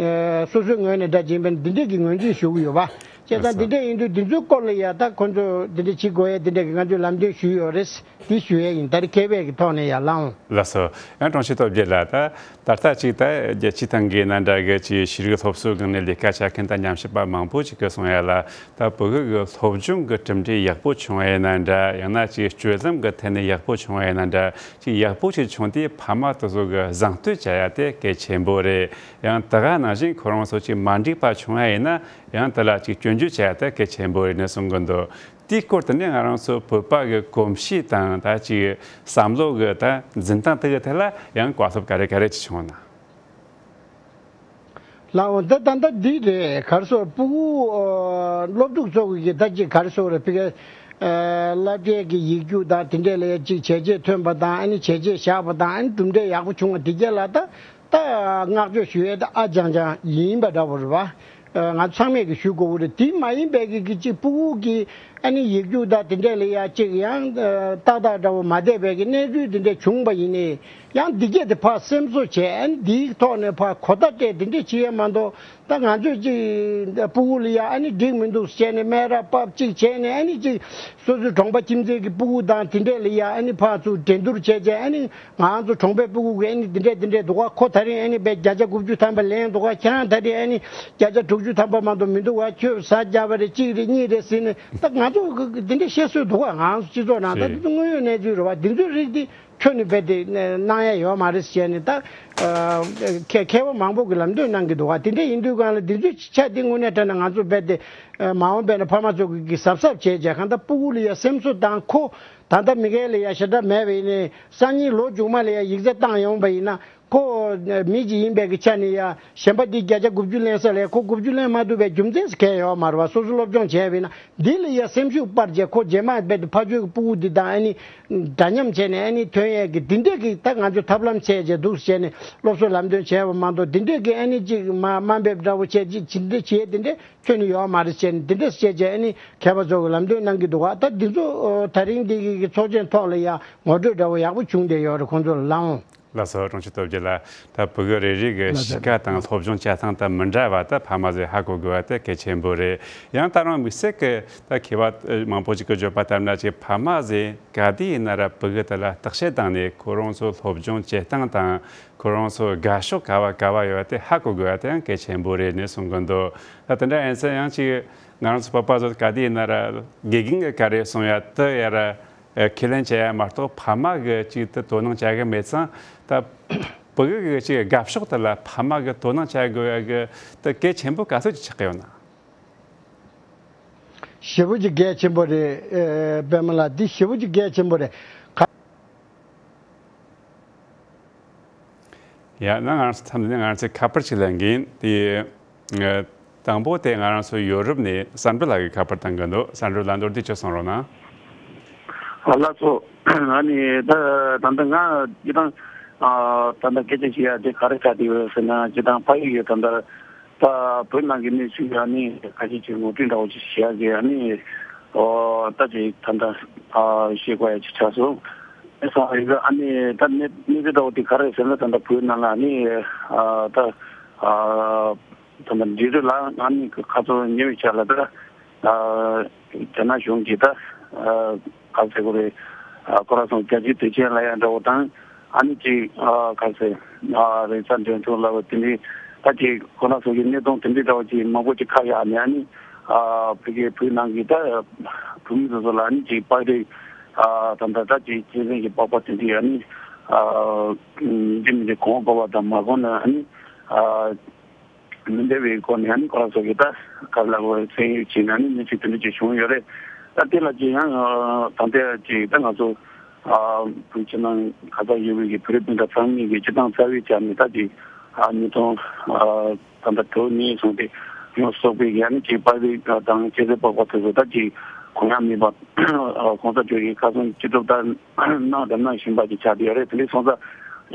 སོ་སོའི་ངོས་ནས་འདྲ་བྱེད་པ་འདི་འདྲས་ཀྱི་ངོས་འཛིན་ཞུ་གི་ཡོད་པ། བྱས་ཙང་འདི་འདྲ་ཡིན་དུས་འདི་ཚོའི་སྐོར་ལ་ཡ་ད་ཁོ་ཚོ་འདི་འདྲ་བྱེད་དགོས་ཡ་འདི་འདྲ་གི་ང་ཚོས་ལམ་སྟོན་ཞུས་ཡོད་རེད། འདི་ཞུ་ཡ་ཡིན། ད་རེས་མཁས་པའི་གི་ཐོག་ནས་ཡ་ལངས། ལགས་སོ། ཡང་དྲུང་ཆེ་སྟོབས་རྒྱལ་ལགས། ད་ད་ལྟ་ཅིག་ད་རྒྱལ་སྤྱིའི་སྟེང་གི་ནང་འདྲ་གི་ཅིག་ཤེས་རིག་སློབ་གསོའི་སྒང་ནས་ལས་ཀ་བྱ་མཁན་ད་ཉམས་ཞིབ་པ་མང་པོ་ཅིག་གིས་གསུང་ཡ་ལ། ད་བོད་ཀྱི་སློབ་སྦྱོང་གི་གྲུབ་འབྲས་ཡག་པོ་བྱུང་བ་ཡིན་ན་འདྲ། ཡང་ན་ཅིག་སྤྱོད་ལམ་གྱི་ཐད་ནས་ཡག་པོ་བྱུང་བ་ཡིན་ན་འདྲ། ཅིག་ཡག་པོ་ཅིག་བྱུང་དུས་ཕ་མ་དེ་ཚོ་གིས་གཟེངས་བསྟོད་བྱ་ཡ་དེ་གལ་ཆེན་པོ་རེད། ཡང་དེ་ག་ནང་བཞིན་ཁོ་རང་ཚོ་ཅིག་མ་འགྲིག་པ་བྱུང་བ་ཡིན་ན་ཡང་དེ་ལ་ཅིག་སྐྱོན་བརྗོད་བྱ་ཡ་དེ་གལ་ཆེན་པོ་རེད་ནས་གསུང་གི་འདུག་དེའི་སྐོར་དེ་ནས་ང་རང་ཚོ་བོད་པ་གི་གོམས་གཤིས་དང་ད་ཅིག་བསམ་བློ་གི་ད་འཛིན་སྟངས་དེ་གི་ཐད་ལ་ཡང་བཀའ་སློབ་ག་རེ་ག་རེ་ཅིག་བྱུང་ན། ལགས་འོང་། ད་ད་ལྟ་འདི་རེད། ག་རེ་ཟེར། སྤུ་གུ་ཨ་སློབ་ཕྲུག་ཚོ་གི་ད་ཅིག་ག་རེ་ཟེར་རེད། ཕ་གི་ཨ་སློབ་གྲྭའི་གི་ཡིག་རྒྱུགས་དང་དེ་འདྲས་ལ་ཡ་ཅིག་བྱས་རྗེས་ཐོན་པ་དང་། ཨ་ནི་བྱས་རྗེས་བཞག་པ་དང་། ཨ་ནི་གྲུབ་འབྲས་ཡག་པོ་བྱུང་བ་དེ་གྱད་ལ་ད་ད་བསྔགས་བརྗོད་ཞུ་ཡས་ད་ཨ་ཅང་ཅང་ཡིན་པ་འདྲ་བོ་རེད་པ། ཨ་ང་ཚང་མས་གི་ཞུ་དགོས་ཀྱི་རེད། དེ་མ་ཡིན་པའི་གི་གི་ཅིག་སྤུ་གུ་གི་ཨ་ནི་ཡིག་རྒྱུགས་དང་དེ་འདྲས་ལ་ཡ་ཅིག་ཡང་ཨ་ཏག་ཏག་འདྲ་བོ་མ་བསྡད་པའི་གི་གནས་ཚུལ་དེ་འདྲས་བྱུང་བ་ཡིན་ནའི། ཡང་འདི་གྱད་དེ་ཕར་སེམས་གསོ་བྱས། ཨ་ནི་འདིའི་ཐོག་ནས་ཕར་གོ་བརྡ་སྤྲད། དེ་འདྲས་བྱེད་ཡས་མ་གཏོགས་ད་ང་ཚོས་ཅིག་སྤུ་གུ་ལ་ཡ་ཨ་ནི་འགྲིག་མི་འདུག་བྱས་ནས་སྨད་ར་ཕབ་ཅིག་བྱས་ནས། ཨ་ནི་ཅིག་སོ་སོའི་གྲོང་པ་ཁྱིམ་མཚེས་ཀྱི་སྤུ་གུ་དང་དེ་འདྲས་ལ་ཡ་ཨ་ནི་ཕར་ཚུར་འགྲན་བསྡུར་བྱས་བྱས། ཨ་ནི་ང་ཚོ་གྲོང་པའི་སྤུ་གུ་གིས་ཨ་ནི་འདི་འདྲས་འདི་འདྲས་འདུག་ག་ཁོ་ད་རིང་ཨ་ནི་དཔེ་བརྒྱ་ཆ་དགུ་བཅུ་ཐམ་པ་ལེན་འདུག་ག་ཁྱེད་རང་ད་རིང་ཨ་ནི་བརྒྱ་ཆ་དྲུག་ཅུ་ཐམ་པ་མ་གཏོགས་མི་འདུག་ག་ཁྱོད་ཟ་རྒྱབ་པ་རེད། གཅིག་རེད། གཉིས་རེད་ཟེར་ནས། ད་ང་ཚོ་གི་འདི་འདྲས་བཤད་སྲོལ་འདུག་ག་ང་ཚོ་སྤྱི་ཚོགས་ནང་ད་རེད། འདི་ཚོ་དངོས་ཡོད་གནས་ཚུལ་རེད་པ། འདི་ཚོའི་རིགས་འདི་ཁྱོན་ནས་རྦད་དེ་གནང་ཡ་ཡོད་མ་རེད་ཟེར་ནས། ད་ཨ་མཁས་མཁས་པ་མང་པོ་གིས་ལམ་སྟོན་གནང་གི་འདུག་ག་དེ་འདྲ་ཡིན་དུས་སྒང་ལ་འདི་ཚོའི་ཆ་དེ་དངོས་གནས་དྲང་གནས་ང་ཚོ་རྦད་དེ་ཨ་མ་འོངས་པ་ན་ཕ་མ་ཚོ་གིས་གཟབ་གཟབ་བྱས་བྱས། གང་ལྟར་སྤུ་གུ་ལ་ཡ་སེམས་གསོ་དང་། ཁོ་ད་ལྟ་མི་སྒེར་ལ་ཡ་ཞེ་དྲག་མེད་པ་ཡིན་ནའི། སང་ཉིན་ལོ་མཇུག་མ་ལ་ཡ་ཡིག་ཚད་བཏང་ཡོང་བ་ཡིན་ན། ཁོ་མི་གཅིག་ཡིན་པའི་གི་ཆ་ནས་ཡ་གཞན་པ་འདི་བརྒྱ་ཆ་དགུ་བཅུ་ལེན་ས་ལ་ཡ་ཁོ་དགུ་བཅུ་ལེན་མ་ཐུབ་པའི་རྒྱུ་མཚན་ཟེར་གང་ཡང་ཡོད་མ་རེད་པ། སོ་སོ་སློབ་སྦྱོང་བྱས་པ་ཡིན་ན། འདི་ལ་ཡ་སེམས་ཤུགས་སྤར་བྱས། ཁོ་རྗེས་མ་རྦད་དེ་ཕར་ཕྱོགས་ཀྱི་སྤུ་གུ་འདི་དང་ཨ་ནི་འདྲ་མཉམ་བྱས་ནས་ཨ་ནི་ཐོན་ཡས་ཀྱི་འདི་འདྲས་ཀྱི་ད་ང་ཚོས་ཐབས་ལམ་བྱས་བྱས་འདུག་བྱས་ནས་སློབ་གསོ་ལམ་སྟོན་བྱས་པ་མ་གཏོགས། འདི་འདྲས་ཀྱི་ཨ་ནི་ཅིག་མ་དམའ་འབེབས་འདྲ་བོ་བྱས་ཅིག་ཇི་འདྲས་བྱས་འདི་འདྲས་ཁྱོན་ནས་ཡོད་མ་རེད་བྱས་ནས། འདི་འདྲས་བྱས་བྱས་ཨ་ནི་མཁས་པ་ཚོ་གིས་ལམ་སྟོན་གནང་གི་འདུག་ག་ད་འདི་ཚོ་ཨོ་ད་རིང་འདི་གི་གི་ཚོགས་ཆེན་ཐོག་ལ་ཡ་ངོ་སྤྲོད་འདྲ་བོ་ཡག་པོ་བྱུང་བསྡད་ཡོད་རེད། ཁོང་ཚོ་ལ་ལངས། ལགས་སོ། དྲུང་ཆེ་སྟོབས་རྒྱལ་ལགས། ད་བོད་ཀྱི་རེ་རེ་གི་ལགས་སོ། གཤིས་ཀ་དང་སློབ་སྦྱོང་བྱེད་སྟངས་དང་མི་འདྲ་བ་ད་ཕ་མ་ཚོས་ཧ་གོ་དགོས་པ་དེ་གལ་ཆེན་པོ་རེད། ཡང་ད་རུང་དམིགས་བསལ་གྱི་ད་མཁས་པ་མང་པོ་ཅིག་གིས་བརྗོད་པ་ལྟར་ན། ཅིག་ཕ་མ་ཚོས་ག་དུས་ཡིན་ན་ར་བོད་ཀྱི་དེ་ལ་བརྟག་དཔྱད་བཏང་ནས་ཁོ་རང་ཚོ་སློབ་སྦྱོང་བྱེད་སྟངས་དང་ཁོ་རང་ཚོ་དགའ་ཕྱོགས་ག་བ་ག་བ་ཡོད་པ་དེ་ཧ་གོ་དགོས་པ་དེ་ཡང་གལ་ཆེན་པོ་རེད་ནས་གསུང་གི་འདུག་ད་དེ་འདྲ་ཡིན་ཙང་ཡང་ཅིག་ང་རང་ཚོ་བོད་པ་ཚོ་ག་དུས་ཡིན་ན་ར་དགེ་རྒན་གྱིས་ག་རེ་གསུང་ཡ་དེ་ཡ་ར་ཨ་ཁས་ལེན་བྱེད་ཡ་མ་གཏོགས་ཕ་མ་གིས་ཅིག་ཏུ་དོ་སྣང་བྱ་གི་མེད་ཙང་། ད་བུ་གུ་གི་ཅིག་དགའ་ཕྱོགས་དེ་ལ་ཕ་མ་གིས་དོ་སྣང་བྱ་དགོས་ཡ་གི་དེ་གལ་ཆེན་པོ་ག་ཚོད་ཅིག་ཆགས་ཀྱི་ཡོད་ན། ཞེ་པོ་ཅིག་གལ་ཆེན་པོ་རེད། ཨེ་པད་མ་ལགས། འདི་ཞེ་པོ་ཅིག་གལ་ཆེན་པོ་རེད། ཡ། ན་ང་རང་ཚོ་མཚམས་འདི་ནས་ང་རང་ཚོས་ཁ་པར་ཅིག་ལེན་གིན། དེ་ཨ་དང་པོ་དེ་ང་རང་ཚོ་ཡོ་རོབ་ནས་བསམ་འགྲུབ་ལགས་ཀྱིས་ཁ་པར་བཏང་གི་འདུག་བསམ་འགྲུབ་ལགས། མདོར་བསྡུས་ཅིག་གསུང་རོགས་གནང་། ཨ། ལགས་སོ། ཨ་ནི་ད་ད་ལྟ་ང་སྤྱིར་བཏང་ཨ་ད་ལྟ་སྐད་ཆ་བཤད་ཡ་དེ་ག་རེ་ཆགས་བསྡད་ཡོད་ཟེར་ན། སྤྱིར་བཏང་ཕ་ཡུལ་ཡོད་ད་ལྟ་ད་བོད་ནང་གི་གནས་ཚུལ་ཨ་ནི་ཁ་ཤས་ཅིག་ངོ་སྤྲོད་འདྲ་བོ་ཅིག་བྱེད་ཡ་གི་ཨ་ནི་ཨོ་ད་ཅིག་ད་ལྟ་ཨ་བཤད་དགོས་ཡ་ཅིག་ཆགས་སོང་། ཨེ་སོང་ཨེ་ཟེར། ཨ་ནི་ད་གནས་གནས་ཚུལ་འདྲ་བོ་དེ་ག་རེ་ཟེར་ན། ད་ལྟ་བོད་ནང་ལ་ཨ་ནི་ཨ་ད་ཨ་ད་ལྟ་འབྲི་རུ་ལ་ཨ་ནི་ཁ་སང་ཉེ་བའི་ཆར་ལ་ད་ཨ་རྒྱ་ནག་གཞུང་གིས་ད་ཨ་ག་ཟེར་དགོས་རེད། ཨ་ཁོ་རང་ཚོ་རྒྱལ་སྤྱིའི་དུས་ཆེན་ལ་ཡ་འདྲ་བོ་དང་། ཨ་ནི་ཅིག་ཨ་ག་ཟེར་ཨ་རེས་གཟའ་འཁོར་ཐུག་ལ་བ་དེ་འདྲའི་ད་ཅིག་ཁོ་རང་ཚོ་གི་གནས་སྟངས་དེ་འདྲའི་འདྲ་བོ་ཅིག་མང་པོ་ཅིག་ཁ་གཡར་ནས། ཨ་ནི་ཨ་ཕ་གིའི་བོད་ནང་གི་ད་བོད་མི་ཚོ་ཚོ་ལ་ཨ་ནི་ཅིག་པགས་རིགས་ཨ་ད་ད་ད་ཅིག་སྤྱི་ཟན་གྱི་པགས་པ་དེ་འདྲའི་ཨ་ནི་ཨ་འདི་མི་འདི་གོང་དགོས་པ་དང་མ་གོང་ན་ཨ་ནི་ཨ་མི་འདྲ་བའི་སྒོ་ནས་ཨ་ནི་ཁོ་རང་ཚོ་གི་ད་ག་ལ་བ་བཙན་གཡེམ་བྱས་ནས་ཨ་ནི་གནས་ཚུལ་དེ་འདྲ་ཅིག་བྱུང་ཡོད་རེད། ད་དེ་ལ་ཅིག་ཡང་ད་ལྟ་ཅིག་ད་ང་ཚོ་ཨ་བོད་ཕྱི་ནང་ག་ས་ཡོད་པའི་གི་བོད་རིགས་སྤུན་ཟླ་ཚང་མས་གི་སྤྱི་བཏང་རྩ་བའི་ཆ་ནས་ད་ཅིག་ཨ་ཉིས་སྟོང་ཨ་ད་ལྟ་དྲུག་ནས་བཟུང་སྟེ་ཡོངས་སུ་རྫོགས་པའི་གི་ཨ་ནི་ཅིག་པགས་རིགས་དང་སྤྱི་ཟན་པགས་པ་དེ་ཚོ་ད་ཅིག་གོང་ཡ་མེད་པ་གོང་ས་མཆོག་གིས་ཁ་སང་ཅི་སྒྲུབ་ད་གནང་དང་གནང་བཞིན་པ་ཅིག་ཆགས་བསྡད་ཡོད་རེད། དེ་འདྲ་སོང་ཙང་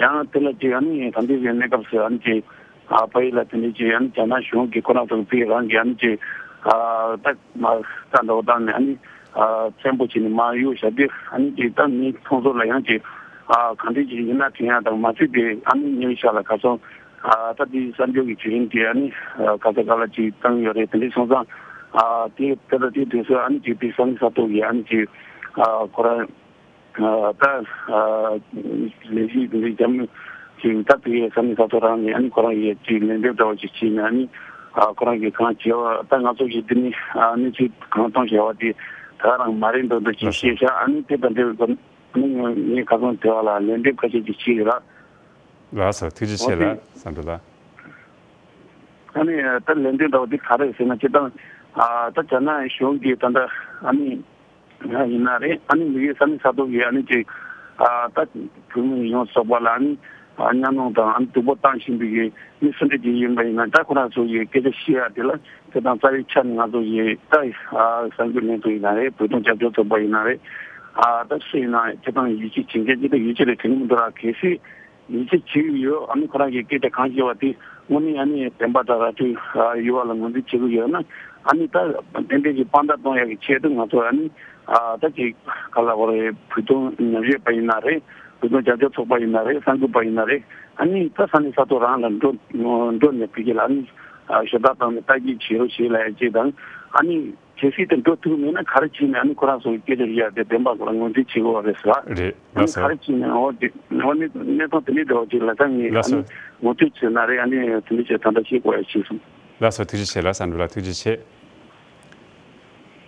ཡང་དེ་ལ་ཅིག་ཨ་ནི་ད་ལྟའི་གི་གནས་སྐབས་སུ་ཨ་ནི་ཅིག་ཨ་ཕ་ཡུལ་ལ་དེ་འདྲ་ཅིག་ཨ་ནི་རྒྱ་ནག་གཞུང་གིས་ཁོ་རང་ཚོ་ཕ་གི་རང་གི་ཨ་ནི་ཅིག་ཨ་ད་མ་རྩ་འདྲ་བོ་བཏང་ནས་ཨ་ནི་ཨ་བཙན་པོ་བྱས་ནས་མར་གཡུག་བཞག་དུས། ཨ་ནི་ཅིག་ད་མི་ཁོང་ཚོ་ལ་ཡང་ཅིག་ཨ་གང་འདྲ་ཅིག་ཡིན་ན་དྲན་ཡ་དང་མ་ཚད་པའི་ཨ་ནི་ཉེ་བའི་ཆར་ལ་ཁ་སང་ཨ་ད་དེ་གསར་འགྱུར་གྱི་བརྗོད་གཞི་དེ་ཨ་ནི་ཨ་ག་ས་ག་ལ་ཅིག་བཏང་ཡོད་རེད། དེ་འདྲ་སོང་ཙང་ ཨ་དེ་དེ་ལ་དེ་དུས་སུ་ཨ་ནི་ཅིག་དེ་ས་གནས་ས་ཐོག་གི་ཨ་ནི་ཅིག་ཨ་ཁོ་རང་ཨ་ད་ཨ་ལས་གཞི་འདི་འདྲའི་རྒྱབ་ཅིག་ད་དེ་ས་གནས་ས་ཐོག་རང་ནས་ཨ་ནི་ཁོ་རང་གིས་ཅིག་ལན་འདེབས་འདྲ་བོ་ཅིག་བྱས་ནས་ཨ་ནི་ཨ་ཁོ་རང་གིས་གང་བྱས་པ་ད་ང་ཚོ་གིས་འདི་ནི་ཨ་ནི་ཅིག་གང་གཏོང་བྱས་པ་དེ་ད་ག་རང་མ་རེད་འདུག་འདུག་ཅིག་ལགས་སོ། བཤད་ཤག་ཨ་ནི་དེ་དང་འབྲེལ་བའི་སྐོར་ནས་ངས་ཁ་སང་དེ་བ་ལ་ལན་འདེབས་ཁ་ཤས་ཅིག་བྱས་ཡོད་ལ། ལགས་སོ། ཐུགས་རྗེ་ཆེ་ལགས་བསམ་འགྲུབ་ལགས། ཨ་ནི་ད་ལན་འདེབས་འདྲ་བོ་འདི་ག་རེ་ཟེར་ན་སྤྱིར་བཏང་ཨ་ད་རྒྱ་ནག་གཞུང་གིས་ད་ལྟ་ཨ་ནི་ཡིན་ན་རེད། ཨ་ནི་མི་རིགས་ས་གནས་ས་ཐོག་གི་ཨ་ནི་ཅིག་ཨ་ད་བོད་མི་ཡོངས་སུ་རྫོགས་པ་ལ་ཨ་ནི་གཉའ་གནོན་དང་ཨ་ནི་སྡུག་པོ་བཏང་བཞིན་པའི་གི་མི་སུ་འདྲ་ཅིག་ཡིན་པ་ཡིན་ན་ད་ཁོ་རང་ཚོ་ཡི་སྐད་ཆ་བཤད་ཡ་དེ་ལ་སྤྱིར་བཏང་རྩ་བའི་ཆ་ནས་ང་ཚོ་ཡི་ད་ཨ་གསར་འགོད་ལྷན་ཚོགས་ཡིན་ན་རེད། བོད་དོན་རྒྱབ་སྐྱོར་ཚོགས་པ་ཡིན་ན་རེད། ཨ་ད་སུ་ཡིན་ན་སྤྱིར་བཏང་ཡིད་ཆེས་བྱེད་མཁན་ཅིག་ད་ཡིད་ཆེས་རེད་དྲན་གི་མི་འདུག་ར། གལ་སྲིད་ཡིད་ཆེས་བྱེད་ཀྱི་ཡོད། ཨ་ནི་ཁོ་རང་གིས་སྐད་ཆ་གང་བཤད་པ་དེ་དངོས་གནས་ཨ་ནི་བདེན་པ་དང་ར་སྤྲོད་ཡོད་པ་ལ་ངོས་འཛིན་བྱེད་ཀྱི་ཡོད་ན། ཨ་ནི་ད་ཏན་ཏན་གྱི་དཔང་རྟགས་གཏོང་ཡག་གི་ཆེད་དུ་ང་ཚོ་ཨ་ནི་ཨ་ད་ཅིག་ག་ལ་བ་རེད། བོད་དོན་ཉམས་ཞིབ་པ་ཡིན་ན་རེད། བོད་དོན་རྒྱབ་སྐྱོར་ཚོགས་པ་ཡིན་ན་རེད། གསར་འགོད་པ་ཡིན་ན་རེད། ཨ་ནི་ད་ས་གནས་ས་ཐོག་རང་ལ་འགྲོ་འགྲོ་ནས་བོད་སྐད་ལ་ཨ་ནི་ཨ་ཞུ་དག་བཏང་ནས་བརྡ་སྐྱེལ་བྱེད་རོགས་བྱེད་ལབ་ཡ་ཅིག་དང་། ཨ་ནི་གལ་སྲིད་དེ་འགྲོ་ཐུབ་མེད་ན་ག་རེ་བྱས་ནས་ཨ་ནི་ཁོ་རང་ཚོ་གི་སྐད་ཆ་ཡ་དེ་བདེན་པ་སྐོར་ལ་ངོས་འཛིན་བྱེད་དགོས་པ་རེད་ཟེར་བ། རེད། ཨ་ལགས་ནི་ག་སོ། རེ་བྱས་ནས་འོ་དེ་འོ་ནི་གནས་སྟངས་དེ་འདྲའི་འདྲ་བོ་ཅིག་ལ་ད་ངས་ལགས་ཨ་སོ། ནི་ངོ་སྤྲོད་བྱས་ན་རེད། ཨ་ནི་དེ་འདྲ་བྱས་ད་ལྟ་ཤེས་དགོས་ཡ་ཞིག་སོང་། ལགས་སོ། ཐུགས་རྗེ་ཆེ་ལགས། བསམ་འགྲུབ་ལགས་ཐུགས་རྗེ་ཆེ།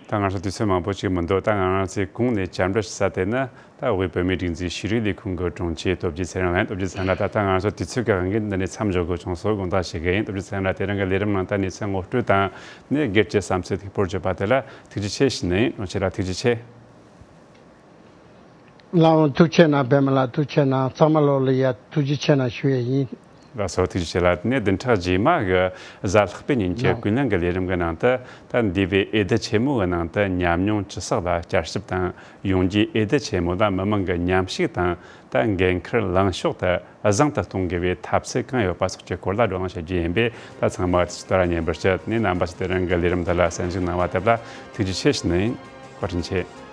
ད་ང་ཚོ་དུས་ཚོད་མང་པོ་ཅིག་མི་འདུག་ད་ང་རང་ཚོའི་གོང་ནས་བཅར་འདྲི་ཞུ་ས་དེ་ནི་ད་དབུས་བོད་མིའི་སྒྲིག་འཛུགས་ཤེས་རིག་ལས་ཁུངས་ཀྱི་དྲུང་ཆེ་སྟོབས་རྒྱལ་ཚེ་རིང་ལགས་ཡིན། སྟོབས་རྒྱལ་ཚེ་རིང་ལགས། ད་ལྟ་ང་ཚོ་དུས་ཚོད་ཀྱི་དབང་གིས་འདི་ནས་མཚམས་འཇོག་དགོས་བྱུང་སོང་། དགོངས་དག་ཞུ་གི་ཡིན། སྟོབས་རྒྱལ་ཚེ་རིང་ལགས་དེ་རིང་གི་ལས་རིམ་ནང་ད་གནས་ཚུལ་ངོ་སྤྲོད་དང་ནས་སྒེར་གྱི་བསམ་ཚུལ་ཐད་སྤོར་བརྗོད་པ་དེ་ལ་ཐུགས་རྗེ་ཆེ་ཞུ་ནི་ཡིན། དྲུང་ཆེ་ལགས་ཐུགས་རྗེ་ཆེ། ལགས་འོང་། ཐུགས་རྗེ་གནང་། པད་མ་ལགས་ཐུགས་རྗེ་གནང་། ཚང་མ་ལོ་ལ་ཡ་ཐུགས་རྗེ་ཆེ་གནང་ཞུ་ཡས་ཡིན། ལགས་སོ། ཐུགས་རྗེ་ཆེ་ལགས། ནས་བདུན་ཕྲག་རྗེས་མ་གི་གཟའ་ལྷག་པའི་ཉིན་གྱི་ལགས། ཀུན་གླེང་གི་ལས་རིམ་གྱི་ནང་དུ་ད་འདས་པའི་འོས་བསྡུ་ཆེན་མོ་གི་ནང་དུ་ཉམས་མྱོང་ཇི་ཙམ་ལ་བསྐྱར་ཞིབ་དང་། ཡོང་རྒྱུའི་འོས་བསྡུ་ཆེན་མོ་ལ་མི་མང་གི་མཉམ་ཞུགས་དང་ད་འགན་འཁུར་ལངས་ཕྱོགས་དེ་བཟང་དུ་གཏོང་དགོས་པའི་ཐབས་ཚུལ་གང་ཡོད་པ་སོགས་ཀྱི་སྐོར་ལ་བགྲོ་གླེང་བྱེད་རྒྱུ་ཡིན་པས། ད་ཚང་མ་དེ་ལྟར་ཉན་པར་ཞུ། ནས་རྣམ་པ་ཚོ་དེ་རིང་གི་ལས་རིམ་དེ་ལ་གསན་ཞིབ་གནང་བ་དེ་ལ་ཐུགས་རྗེ་ཆེ་ཞུ་ནི་ཡིན། བཀའ་དྲིན་ཆེ།